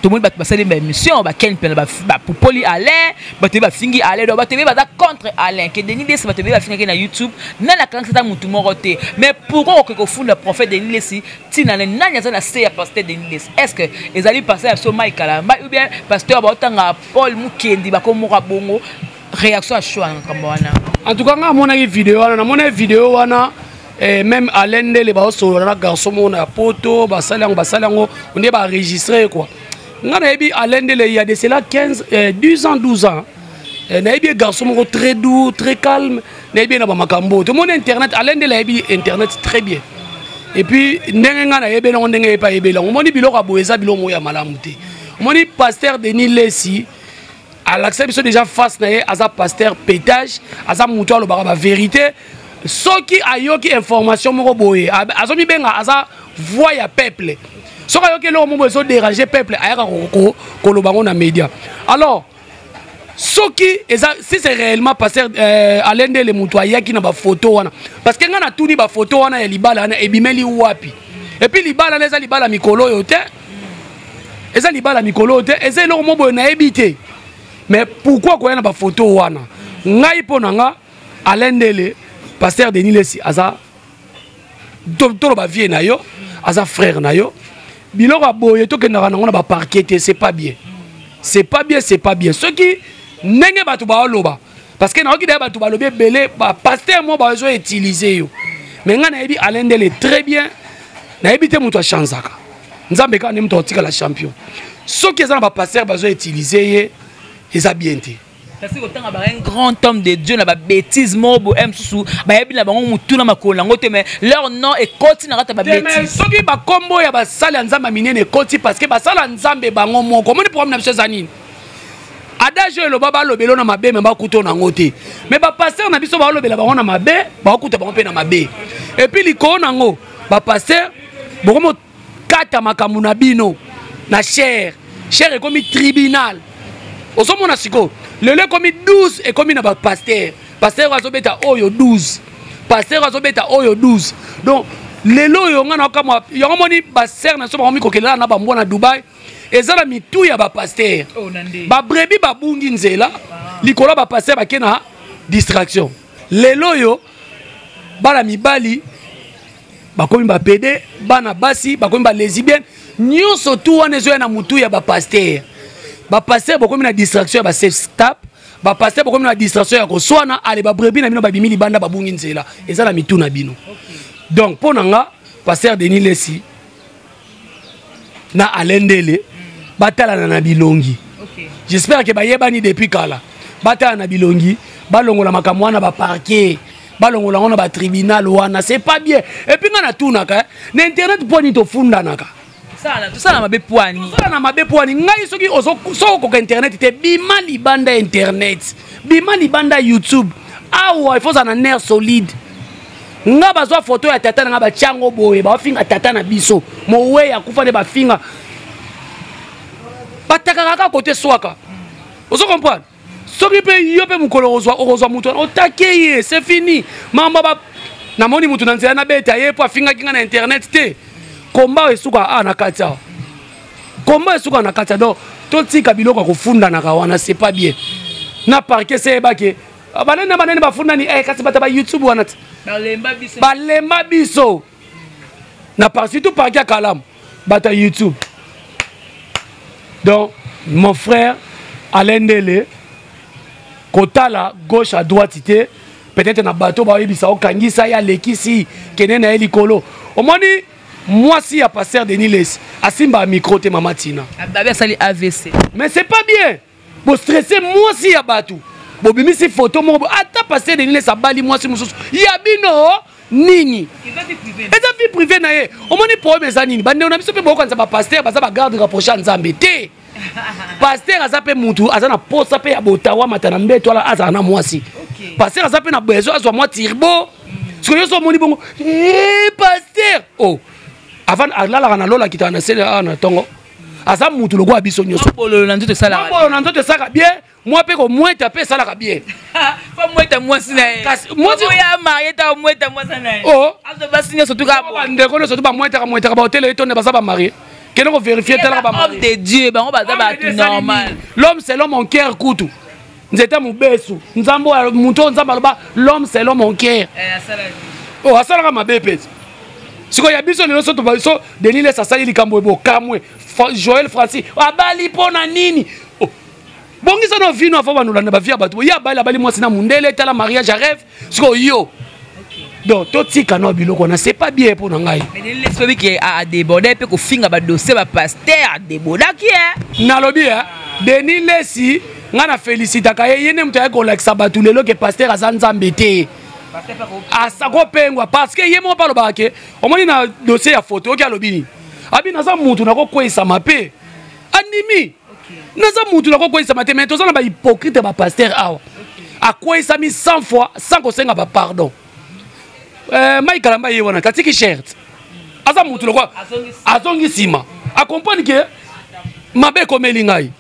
tomoni bato basali baémission, bakeni mpena bapupoli Alain, bato ebe bafingi Alain. Donc bato ebe baza contre Alain ke Denis Lesi, bato ebe bafingaki na YouTube. Nani akangisi ata motu moko te. Mais pourquoi okoki kofunda prophète Denis Lesi? Ntina nani aza na se ya pasteur Denis Lesi? Est ce que ezali pasteur ya biso Mike Kalamba ou bien pasteur baotanga Paul Mukendi bako moko ya bongo? Réaction ya choix na makambo wana? En tout cas, nga amonaki video wana, namonaki video wana. Même Alain Ndele baosolola na garçon moko na poto, basali yango, basali yango nde baenregistre, quoi. Nga nayebi Alain Ndele il y a de cela 15, 10 ans, 12 ans. Nayebi ye garçon moko très doux, très calme. Nayebi ye na bamakambo tomoni internet. Alain Ndele ayebi internet très bien. Et puis ndenge nga nayebeli yango, ndenge ye mpe ayebeli yango, omoni biloko ya boye eza biloko moko ya malamu te. Omoni pasteur Denis Lesi alakisa biso déjà face na ye, aza pasteur pétage, aza moto alobaka bavérité. Soki ayoki information moko boye, azomibenga aza voix ya peuple. Soki ayoki eloko moko boye ezodéranger peuple, ayaka koloba yango na média. Alors soki eza, si c'est réellement pasteur Alain Ndele moto ayaki na bafoto wana, parce que ngai natuni, bafoto wana ya libala wana ebimeli wapi? Et puis libala wana eza libala mikolo oyo te, eza libala mikolo oyo te, eza eloko mo boye nayebi te. Mais pourquoi koya na bafoto wana? Ngai mpo na nga, Alain Ndele, pasteur Denis Lesi aza, toloba vie na yo, aza frère na yo. Biloko ya boye tokendaka nango na baparquet te. C'est pas bien, c'est pas bien, c'est pas bien. Soki ndenge bato baoloba, parce que nayoki daya bato balobi ebele, bapasteur mo bazo utiliser yo. Mais ngai nayebi Alain Ndele très bien, nayebi te moto achanzaka, Nzambe kaka nde moto akotikala champion. Soki eza na bapasteur bazo utiliser ye, eza bien te. Kasi kotanga ba un grand homme de Dieu na babêtise moko boye mosusu, bayebi na bango motu na makolo nango te, mais leur nom ekoti na kati ya babêtise. Soki bakombo ya basali ya Nzambe ya minene ekoti, parce que basala ya Nzambe bango moko, omoni problème na biso eza nini? Adage oyo eloba, balobela na mabe me bakuta nango te. Mais bapasteur na biso balobela bango na mabe, bakuta bango mpe na mabe. Et puis likolo nango, bapasteur bokomokata makambo na bino na chaire, chaire ekomi tribunal. Ozomona sikoyo lelo ekomi 12, ekomi na bapasteur, pasteur azobeta oyo 12, pasteur azobeta oyo 12. Donc lelo oyo nga naokamwa yango, moni basere na biso bakomi kokelela na bambwa na Dubai, eza na mitu ya bapasteur. Oh, babrebis babungi nzela likolo ya bapasteur, bake na distraction. Lelo oyo bana mibali bakomi bapédé, bana basi bakomi balesbienne, nyonso tu wana ezoya na mutu ya bapasteur. Bapasteur bokomi na distraction ya basextape, bapasteur bokomi na distraction ya koswana. Ale, babrebis na bino babimi libanda, babungi nzela, eza na mitu na bino. Donc mpo na nga, pasteur Denis Lesi na Alain Ndele batalana na bilongi. J'espère ke bayebani depuis kala. Batala na bilongi, balongola makambo wana, baparquet balongola yango na batribunal wana, c'est pas bien. Et puis nga natunaka na internet, mpo nini tofundanaka? Tosala mabe poani? Tosala na mabe poani? Ngai soki soki okoka internet te, bima libanda internet, bima libanda YouTube. Awa il faut ozala na nerf solide. Nga bazwa foto ya tata na nga, batiango boye, bafinga tata na biso mowei akufa nde bafinga. Batakaka kaka kote swaka. Ozo comprendre? Soki mpe yo mpe mokolo okozwa moto wana otake ye, c'est fini. Mamba ba namoni moto na nzela nabeta ye mpo afingaki nga na internet te. Komba esuka a na kati awa. Komba esuka na kati. Donc totika biloko ya kofundanaka wana, c'est pas bien. Na parquet se yebake banani na banani bafundani, eh, kasi bato ba YouTube wana te balemba biso na par surtout parquet ya Kalamu, bato ya YouTube. Donc mon frère Alain Ndele, kotala gauche à droite te, peut-être na bato bayebisa okangisa ye, alekisi, kende na ye likolo. Omoni mwasi ya pasteur Denis Lessi asimba micro te, mama Tina. Ababi asali AVC. Mais c'est pas bien bostresse mwasi ya bato, bobimisi photo moko. Ata pasteur Denis Lessi abali mwasi mosusu, ya bino nini? Eza vie privée na ye. Omoni problème eza nini? Bandeko na biso mpe bokokanisa bapasteur baza bagarde rapproché ya Nzambe te. Pasteur aza mpe mutu, aza na posa mpe ya botawa mata na mbeto, ala azala na mwasi. Pasteur aza mpe na besoin azwa mwa turbo. Sikoyo yo so omoni bongo pasteur oh, avant alalaka na lola, akitaka na sele awa na ntongo, aza mutu lokola biso nyonso. Bololo na nzoto esalaka. Bololo na nzoto esalaka bien, mwa mpe komweta mpe esalaka bien. Fa mweta mwasi na ye. Kasi mwasi ya marie ta mweta mwasi na ye. Oh, azo basi nyonso tuka. Bandeko nyonso tu bamwetaka mwetaka bahotele etonde, baza bamarie. Kende kovérifie, talaka bamarie. Homme de Dieu, bango baza bato normal. L'homme selon mon cœur, kutu nzete mobesu, Nzambe oyo moto oyo Nzambe aloba l'homme selon mon cœur, oh, asalaka mabe mpe. Sikoyo ya biso lelo, so so Denis Lessie asali likambo ebokamwe, Joel Francis abali mpo na nini? Oh. Bongisa na vino afa banolanda bavie ya bato. Ye abali, abali mwasi na mundele, tala mariage ya rêve. Sikoyo yo, donc totika na biloko wana, c'est pas bien mpo na ngai. Soki ke adéborde mpe kofinga badossier bapasteur, adébordaki. Nalobi Denis Lessie, ngai na félicitaka ye. Ye nde moto ayaki kolakisa bato lelo ke pasteur aza Nzambe te, asakopengwa, parce que ye moko mpe alobaka ke omoni na dossier ya photo oki alobi nini? Abi naza mutu nakokweyisama mpe andimi naza mutu nakokweyisama te. Mais toza na bahypocrite ya bapasteur awa, akweyisami 100 fois sans kosenga bapardon. Mike Kalamba ye wana tatiki shirt, aza mutu lokwa azongi nsima, acomprendre ke mabe ekomeli ngai.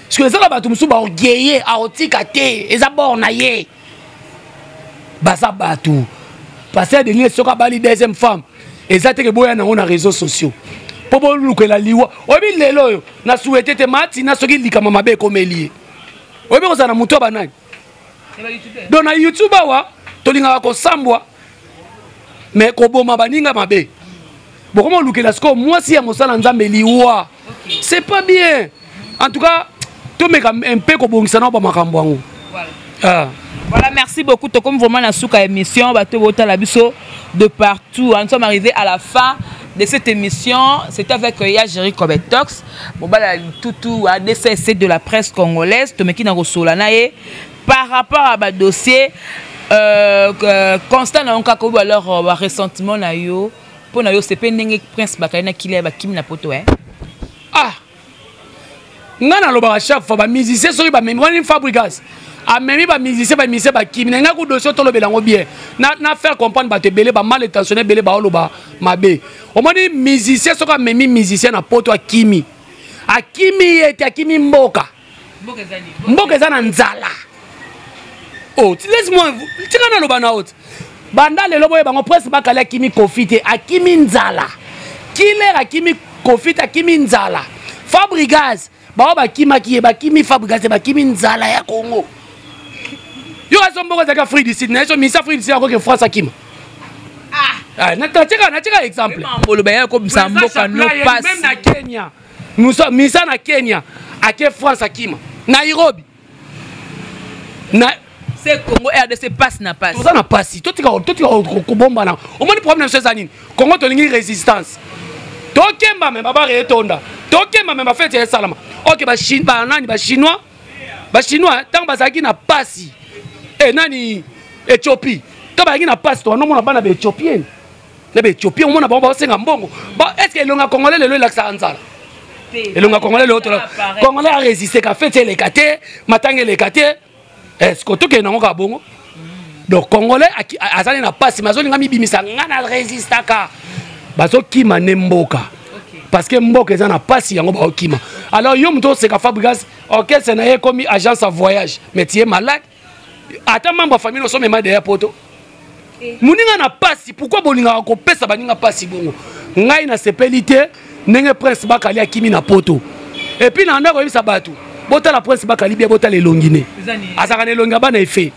Soki eza na bato mosusu baorgueille, aotika te, eza bord na ye, baza bato. Pasteur Denis soki abali deuxième femme, eza teke boya nango na réseaux sociaux mpo bolukela liwa. Oyebi lelo oyo na souhaite te matina soki likama mabe ekomeli ye, oyebi kozala na motu ya banani? Donc na YouTube awa tolingaka kosambwa, mais koboma baninga mabe, bokoma olukela sikoyo mwasi ya mosala Nzambe liwa, c'est pas bien. En tout cas tomeka mpe kobongisa nao bamakambo yango. Ah. Voilà, merci beaucoup. Comme vraiment la souka émission, bato botala biso de partout. Nous sommes arrivés à la fin de cette émission. C'était avec Ya Jerry Kobetox. Bon, bah, tout à DCC de la presse congolaise. Tomeki na kosola na ye par rapport à ba dossier constant na onka ko alors ba ressentiment na yo pour na yo c'est pe ndenge Prince Bakali na kila ba kimi na poto hein. Ah, nga nalobaka chaque fois, bamusicien soki bamemi wani, Fabrigas amemi bamusicien, bamusicien bakimi na ngai ku dossier tolobela yango bien na faire comprendre bato ebele bamal intentionné, ebele baoloba mabe. Omoni musicien soki amemi musicien na poto, akimi, akimi ye te, akimi mboka. Mboka eza na nzala. Oh, laisse moi, tika naloba na oti banda lelo boye bango. Prince Bakali akimi Kofi te, akimi nzala. Killer akimi Kofi te, akimi nzala. Fabrigas bao bakimaki ye, bakimi Fabrigas te, bakimi nzala ya Congo. Yo azo mboka ezalaki Afrique du Sud na ye so misa Afrique du Sud akoke France akima. Ah, natika exemple. Boloba ya kobimisa mboka no passe. Même na Kenya, misa na Kenya ake France akima Nairobi na C'est Congo RDC passe na passe. Toza na pasi, totika totika kobombana. Omoni problème na biso eza nini? Congo tolingi résistance, tokemba me babare etonda, tokemba me bafete esalama. Ok, banani, bachinois, bachinois ntango bazalaki na pasi e nani, Éthiopie to bazalaki na pasi, tobanomona bana baéthiopienne na baéthiopien, omona bango baosenga mbongo. Est ce que elonga congolais lelo elakisaka nzala? Elonga congolais lelo, congolais arésiste ka fete eleka te, matanga eleka te. Est ce que tokende nango kaka bongo? Donc congolais azali na pasi, me azolinga mibimisa nga na résistaka. Bazokima nde mboka parce que mboka eza na pasi, yango baokima. Alors yo moto oseka Fabrigas, orchestre na ye ekomi agence ya voyage, mais tu es malade. Ata membre ya famille osomema deya poto. Moninga na pasi, pourquoi bolingaka kopesa baninga pasi bongo? Ngai nasepeli te ndenge Prince Bakali akimi na poto. Et puis na ndako oyebisa bato, botala Prince Bakali bien, botala elongi ne. Azalaka na elongi ya bana efe.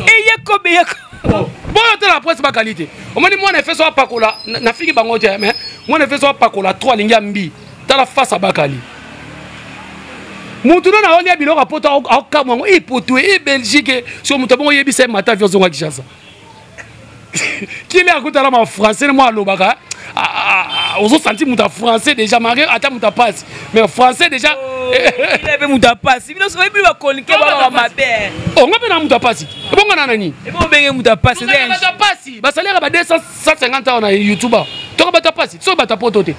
Eyekobe yeko. Botala Prince Bakali te. Omoni mwana efe so apakola, nafiki bango te, mais mwana efe so apakola trop alingi ya mbi. Tala face ya Bakali. Mutu nano aolia biloko ya poto, aokamwa yango e poto e Belgique. So moto abongo oyebisa ye mata avion ozonga Kinshasa. Kili akutana ma français mwa alobaka, ozosanti moto ya français déjà mari ata moto apasi, mais français déjà. Mpe moto apasi, bino soki bino bakonike baba mabe. Onga mpe na moto apasi, ebonga na nani? Ebo obenge moto apasi. Bato apasi basaliaka ba 250 awa na YouTube, toka bato apasi soki bato ya poto te.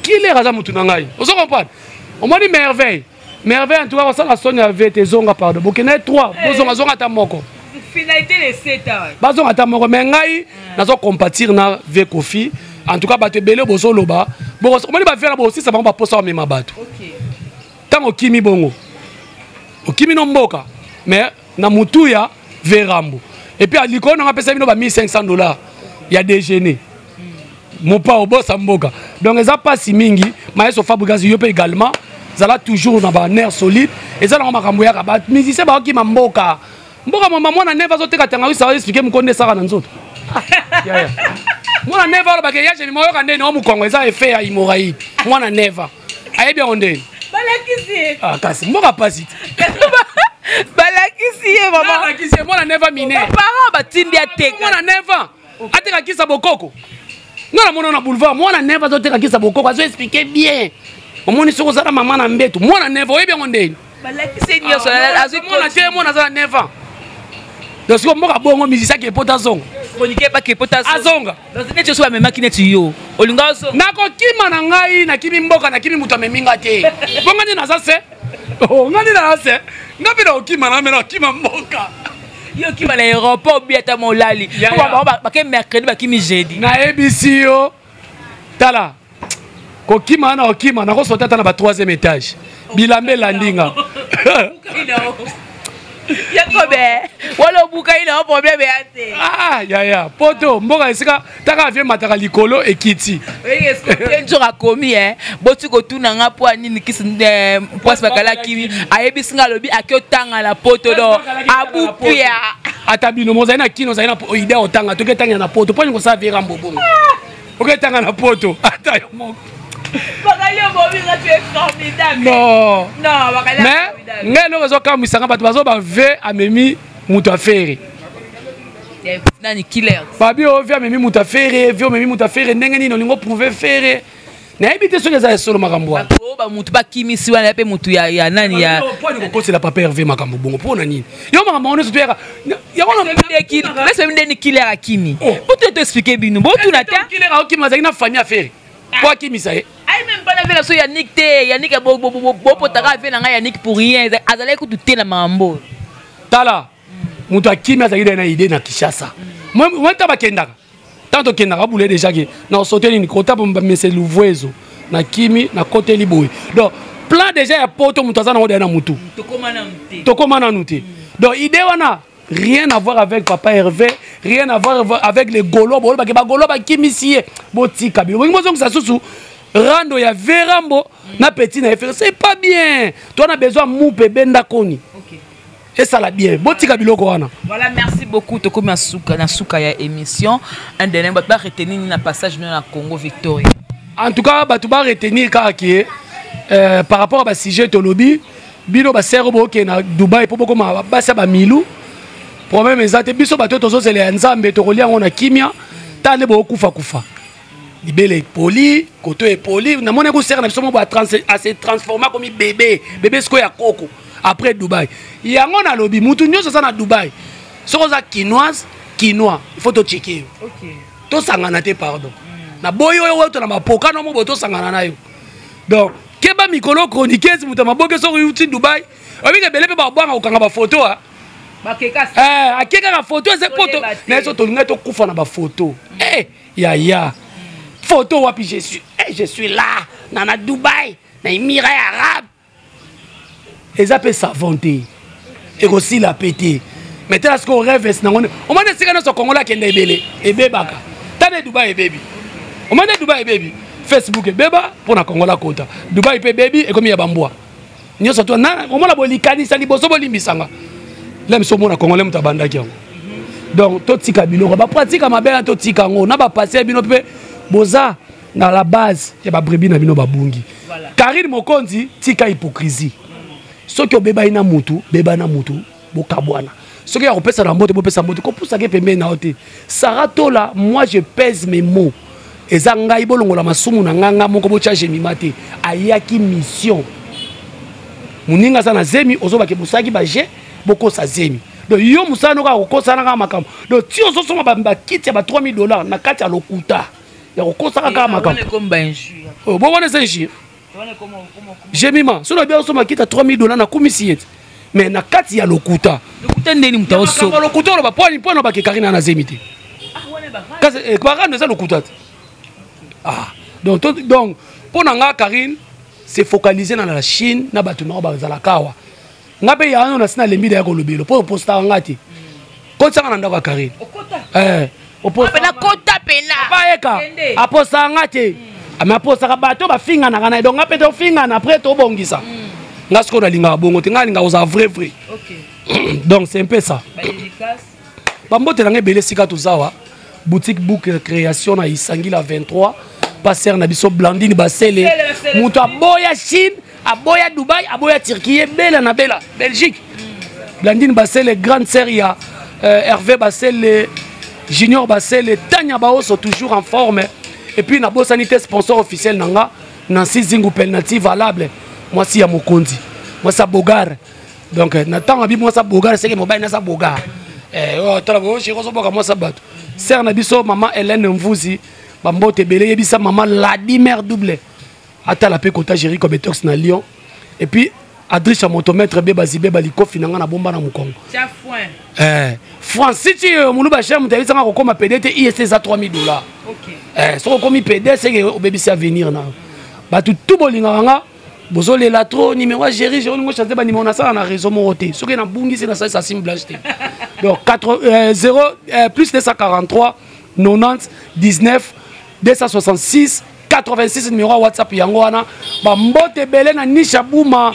Kiler aza motu na ngai, ozo comprendre? Omoni merveille, merveille en tout cas kosala soni ya vete ezonga, pardon, bokende 3, bozonga zonga ata moko. Finalité les 7 ans. Bazonga ata moko, mais ngai nazo compatir na ve Kofi. En tout cas bato ebele bozoloba, omoni bavera bosisa bango baposa bamema bato. Ntango okimi bongo, okimi no mboka, mais na mutu ya verambo. Et puis likolo nanga apesa bino ba 1500 $ ya déjeuner. Mopa obosa mboka. Donc eza pasi mingi. Maestro Fabregas, yo mpe également zala toujours na ba nerf solide. Eza nango makambo yaka ba musicien baokima mboka. Mboka mama mwana neve azoteka tangawisi, azo expliquer mokonde esaka na nzoto. Yaya. Mwana neve alobaka ya jemi moyoka ndeni o mokongo eza effet ya hémorroïde. Mwana neve ayebi yango ndeni. Balakisi ye. Ah, kasi mboka pasi te. Balakisi ye vraiment. Balakisi ye mwana neve mineur. Parents batindi ateka. Mwana neve ateka kisa bokoko. Nga namona na boulevard mwana neve azoteka kisa bokoko, azo expliquer bien. Omoni soki ozala mama na mbeto, mwana neve oyebi yango ndeni. Balakisi ye nyonso. Azwi mwana te, mwana aza na 9 ans. Donc sikoyo mboka bongo, musicien ake poto azonga. Chroniqueur bake poto azonga. Donc neti oso bamemaki neti yo olinga ozonga. Nakokima na ngai, nakimi mboka, nakimi moto amemi nga te. Bonga nde naza se. Oh, nga nde naza se. Nga mpe nakokima na mpe nakokima mboka. Yo okima na aéroport obi ata molali. Po bango bake mercredi, bakimi jeudi. Nayebisi yo, tala kokima wana, kokima nakosota ata na ba 3e étage, bilamba elandi nga. Yakobe wala obukai na problème ya te. Ah yaya, poto mboka esika taka avie mataka likolo ekiti. Nzoka akomi e boti kotuna nga mpo anini kisi Prince Bakali akimi. Ayebisi nga, alobi ake otanga na poto, do abupia. Ata bino mozali na kino, ozali na idée otanga, toki etangela na poto mpo nini kosala virambo bongo? Oketanga na poto ata yo moko. Bakali obobinga, tu es formidable. Non. Non, Bakali. Mais ngai eloko ezokamwisanga, bato bazoba ve amemi moto afere. Nani killer? Babi oyo ve amemi moto afere, ve omemi moto afere ndenge nini? Olingo prouve fere, nayebi te soki eza esolo makambo wana. Oyo bamutu bakimisi wana mpe mutu ya nani ya Poni kokosela papa Herve makambo bongo? Mpo na nini yo makambo yango nyonso toyaka yango? Bese ndeni killer akimi po to expliquer bino botuna te. Killer aokima, azalaki na famille afere po akimisa ye. Ayi même pas na ve na so Yannick te. Yannick bopotaka ave na ngai Yannick pour rien, azalaki kutu te na makambo. Tala, moto akimi azalaki na idée na Kinshasa. Moi ntango bakendaka, ntango tokendaka abule déjà ke na osote nini kota bamese luvuezo, nakimi nakoteli boye. Donc plan déjà ya poto moto aza nango deya na motu. Tokóma nanu te. Donc idée wana, rien à voir avec papa Hervé, rien à voir avec les Gaulois. Bolobake bagaulois bakimisi ye, botika bino bolingi bozongisa susu rando ya verambo na petit na efere, c'est pas bien. To na besoin mupe ebenda koni esala bien, botika biloko wana. Voilà, merci beaucoup. Tokomi na suka, na suka ya émission. Un dernier, bato baretenir nini na passage no na Congo Victoria? En tout cas bato baretenir kaka ke par rapport à basujet tolobi, bino basere bokende na Dubai mpo bokoma basi ya bamilu, problème eza te. Biso bato tozozela ya Nzambe, tokolia yango na kimia. Ta nde bokokufa kufa, libele epoli, koto epoli. Namoni ekosere na biso mo ase transforma komi bébé bébé sikoyo ya koko après Dubai. Yango nalobi, mutu nyonso aza na Dubai, soki oza kinoise, kinois, il faut tocheke yo. Tosangana te, pardon, naboyi oyo oyo na mapoka no mo boye tosangana na yo. Donc keba mikolo chroniqueuse, moto ya maboke, soki uti Dubai, oyebika ebele mpe babwanga kokanga bafoto. Ake kaka foto eza poto na ye. So tolingai tokufa na bafoto. Yaya, Photo wapi je suis? Eh, je suis là, na na Dubaï, na Émirats arabes. Eza pe savon te. Ekosila pe te. Mais tala sikoyo rêve nango omoni esika nyonso kongola akenda ebele ebebaka. Tala Dubaï ebebi. Omoni Dubaï ebebi. Facebook ebeba mpo na kongola kota. Dubaï pe ebebi ekomi ya bambwa. Nyonso to na omona bolikanisa liboso bolimbisanga. La miso omona congolais moto abandaki yango. Donc totika biloko bapratique mabe na totika yango na bapasse ya bino mpe boza na la base ya babrebi na bino babungi. Karine Mokonzi tika hypocrisie. Soki obebani na mutu, beba na mutu, bokabwana. Soki ya kopesa na mbote, bopesa mbote, kopusaka pembeni na yo te. Sarah Tola, moi je pèse mes mots. Eza ngai bolongola masumu na ngai, ngai moko botya Jemima te. Ayaki mission. Moninga aza na zemi, ozobake bosalaki ba jeu, bokosa zemi. Donc yo mosala noko akokosana kaka makambo. Donc ti ozosomba bakiti ya ba 3000 $ na kati ya lokuta. Ya kokosaka kaka makambo. Oh, bo wana eza injure. Jemima, soki obi osomba kiti ya 3000 $ na kumisi ye te. Mais na kati ya lokuta. Lokuta ndeni moto aosomba. Lokuta oloba po po na bake Karine na zemi te. Kasi barando eza lokuta te. Ah, donc donc po na nga Karine se focaliser na la Chine na bato na bazalaka awa. Nga pe ya na sina lembi ya kolobelo po postaka nga te. Kotisaka na ndako ya Karine. Eh, oposta kota pena. Papa eka. Apostaka nga te. Mais apostaka bato bafinganaka na ye. Donc nga pe tofingana après tobongisa. Nga sikoyo nalingaka bongo te, nga nalingaka kozala vrai vrai. Donc c'est un peu ça. Bambote nanga ebele esika toza wa boutique book création na Isangila 23 passer na biso Blandine Basele moto aboya Chine, aboya Dubaï, aboya Turquie, bela na bela Belgique. Blandine Basele grande sœur ya Hervé Basele, Junior Basele, Tania Baoso toujours en forme. Et puis na bosani te sponsor officiel nanga Nancy Zingu penalty valable mwasi ya mokonzi mwasi ya Bogar. Donc na ntango abi mwasi ya Bogar seke mobali na sa Bogar. Oh, tala bo shiko so boka mwasi ya bato. Sœur na biso maman Hélène Mvuzi bambote ebele yebisa maman Ladimer double atala pe kota Jericho Betox na Lyon. Et puis Adricha motomètre beba zibeba likofi nanga na bomba na mukongo. Tia foin. Francis ti muluba cher mutu ayebisanga kokoma PD te ISC eza 3000 $. Soko okomi PD c'est que obebisi avenir na. Bato tout bolingaka nga bozolela trop numéro ya Jerry, Jerry olingo changer ba numéro nasala na réseau moko te. Soki nabungisi nasalisa sim blanche te. Donc 4, 0, plus 243 90 19 266 86 numéro ya WhatsApp yango wana. Ba mbote ebele na Nisha Buma,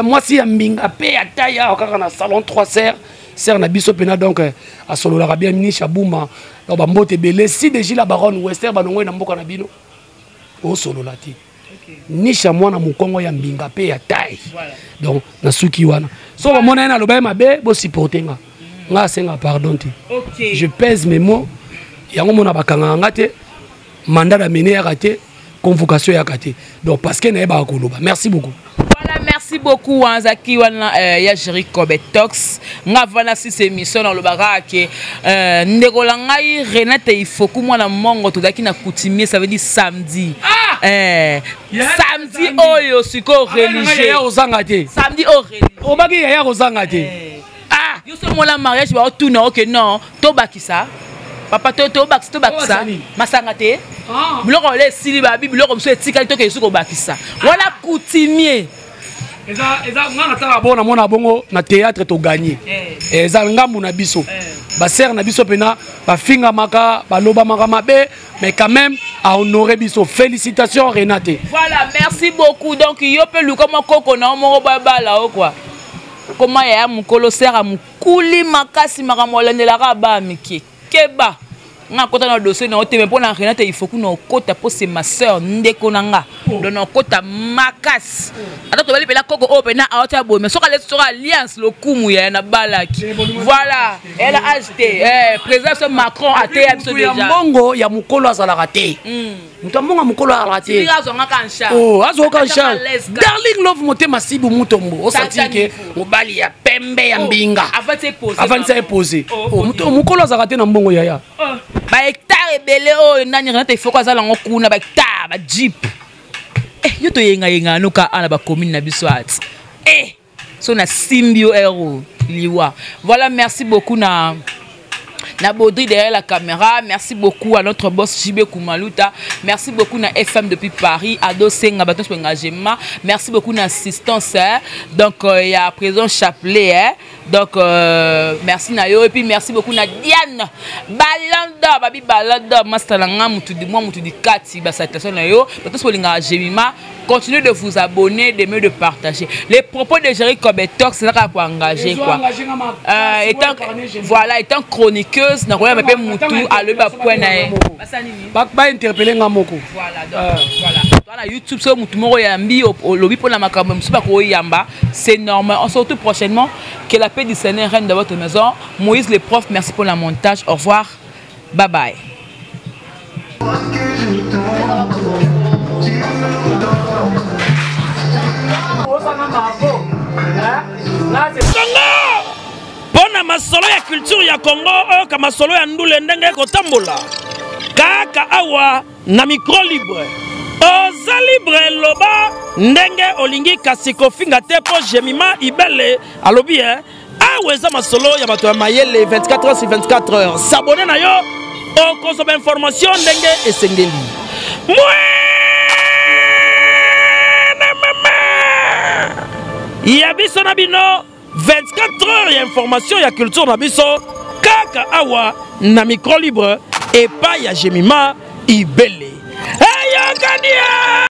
mwasi ya mbinga pe ya taya kaka na salon 3 sœurs, sœur na biso pena donc asololaka bien Nisha Buma. Donc ba mbote ebele si de la baronne Wester banongo na mboka na bino osolola te. Nisha mwana mokongo ya mbinga pe ya taille. Donc na suki wana. So ba mona na loba mabe bo supporter nga. Nga senga pardon te. Je pèse mes mots. Yango mona bakanga nga te. Mandat d'amener ya raté, convocation ya raté. Donc parce que na ba koloba. Merci beaucoup. Voilà, merci beaucoup Anzaki wana ya Jericho Betox. Nga vana si cette émission dans le barake ndeko la ngai Renate Ifoku mwana mongo tozaki na coutumier, ça veut dire samedi. Samedi oyo siko religieux. Ya ozanga te. Samedi oyo religieux. Obaki ya ozanga te. Yo so mona mariage ba otuna OK non, to bakisa. Papa to to bakisa to bakisa. Masanga te. Biloko le sili ba bi biloko muso etikali to ke suko bakisa. Wala coutumier. Eza eza nga na tala bona mona bongo na théâtre to gagner. Eza ngambu na biso. Ba sœur na biso pena ba finga maka, ba loba maka mabe, mais quand même à honorer biso. Félicitations Renate. Voilà, merci beaucoup. Donc yo pe luka moko na moko ba bala o quoi. Comment ya mukolo sœur a mukuli makasi makambo landelaka ba miki. Keba. Nga kota na dossier na oteme pona Renate il faut kuna okota po c'est ma sœur ndeko na nga. Donc na okota makasi. Ata to bali pela koko o pena aota boye mais soka leso soka alliance lokumu ya na balaki. Voilà, elle a acheté. Président ce Macron a té biso déjà. Ya mbongo ya mukolo azalaka te. Mutu ya mbongo ya mukolo azalaka te. Sika azonga ka nsha. Oh, azonga ka Ata nsha. malaise ka. Darling love motema sibu mutombo. Osati Tata ke niveau. mobali ya pembe ya Oh, mbinga. avant de poser, Avant de maman. poser. Oh, Oh, ok. mutu mukolo azalaka te na mbongo yaya. Oh. Ba hectare ebele oyo nani Renate il faut ko azala ngo kuna ba hectare ba jeep. Yo to yenga yenga no ka ana ba commune na biso ati. So na simbio ero liwa. Voilà, merci beaucoup na Na Baudry derrière la caméra. Merci beaucoup à notre boss JB Koumaluta. Merci beaucoup na FM depuis Paris. Ado Senga, Baton Engagement. Merci beaucoup na assistance. Hein. Donc, euh, il y a présent Chapelet. Hein. Donc, euh, merci Nayo. Et puis, merci beaucoup na Diane Balanda. Babi Balanda. Master Langa, Moutou di moi, Moutou di Kati. Ba salutation Nayo. Baton Spolinga Jemima. Continuez de vous abonner, d'aimer, de partager. Les propos de Jerry Kobetox, c'est là pour engager quoi. Euh, étant, voilà, étant chroniqueuse, na roya mpe mutu alobi ba point na ye. Ba ba interpeller nga moko. Voilà, donc euh. voilà. Toi na YouTube so mutu moko yambi olobi pona makambo musu ba ko yamba, c'est normal. On se retrouve prochainement. Que la paix du Seigneur règne dans votre maison. Moïse le prof, merci pour la montage. Au revoir. Bye bye. Mpo na masolo ya culture ya Congo, oyoka masolo ya ndule ndenge ekotambola kaka awa na micro libre. Oza libre, loba ndenge olingi, kasi kofinga te, mpo Jemima Ibele alobi eh, awa eza masolo ya bato ya mayele. 24 heures sur 24 heures, s'abonner na yo, okozwa bainformation ndenge esengeli. Mwene mama ya biso na bino, 24 heures ya information ya culture na biso kaka awa na micro libre epai ya Jemima Ibele.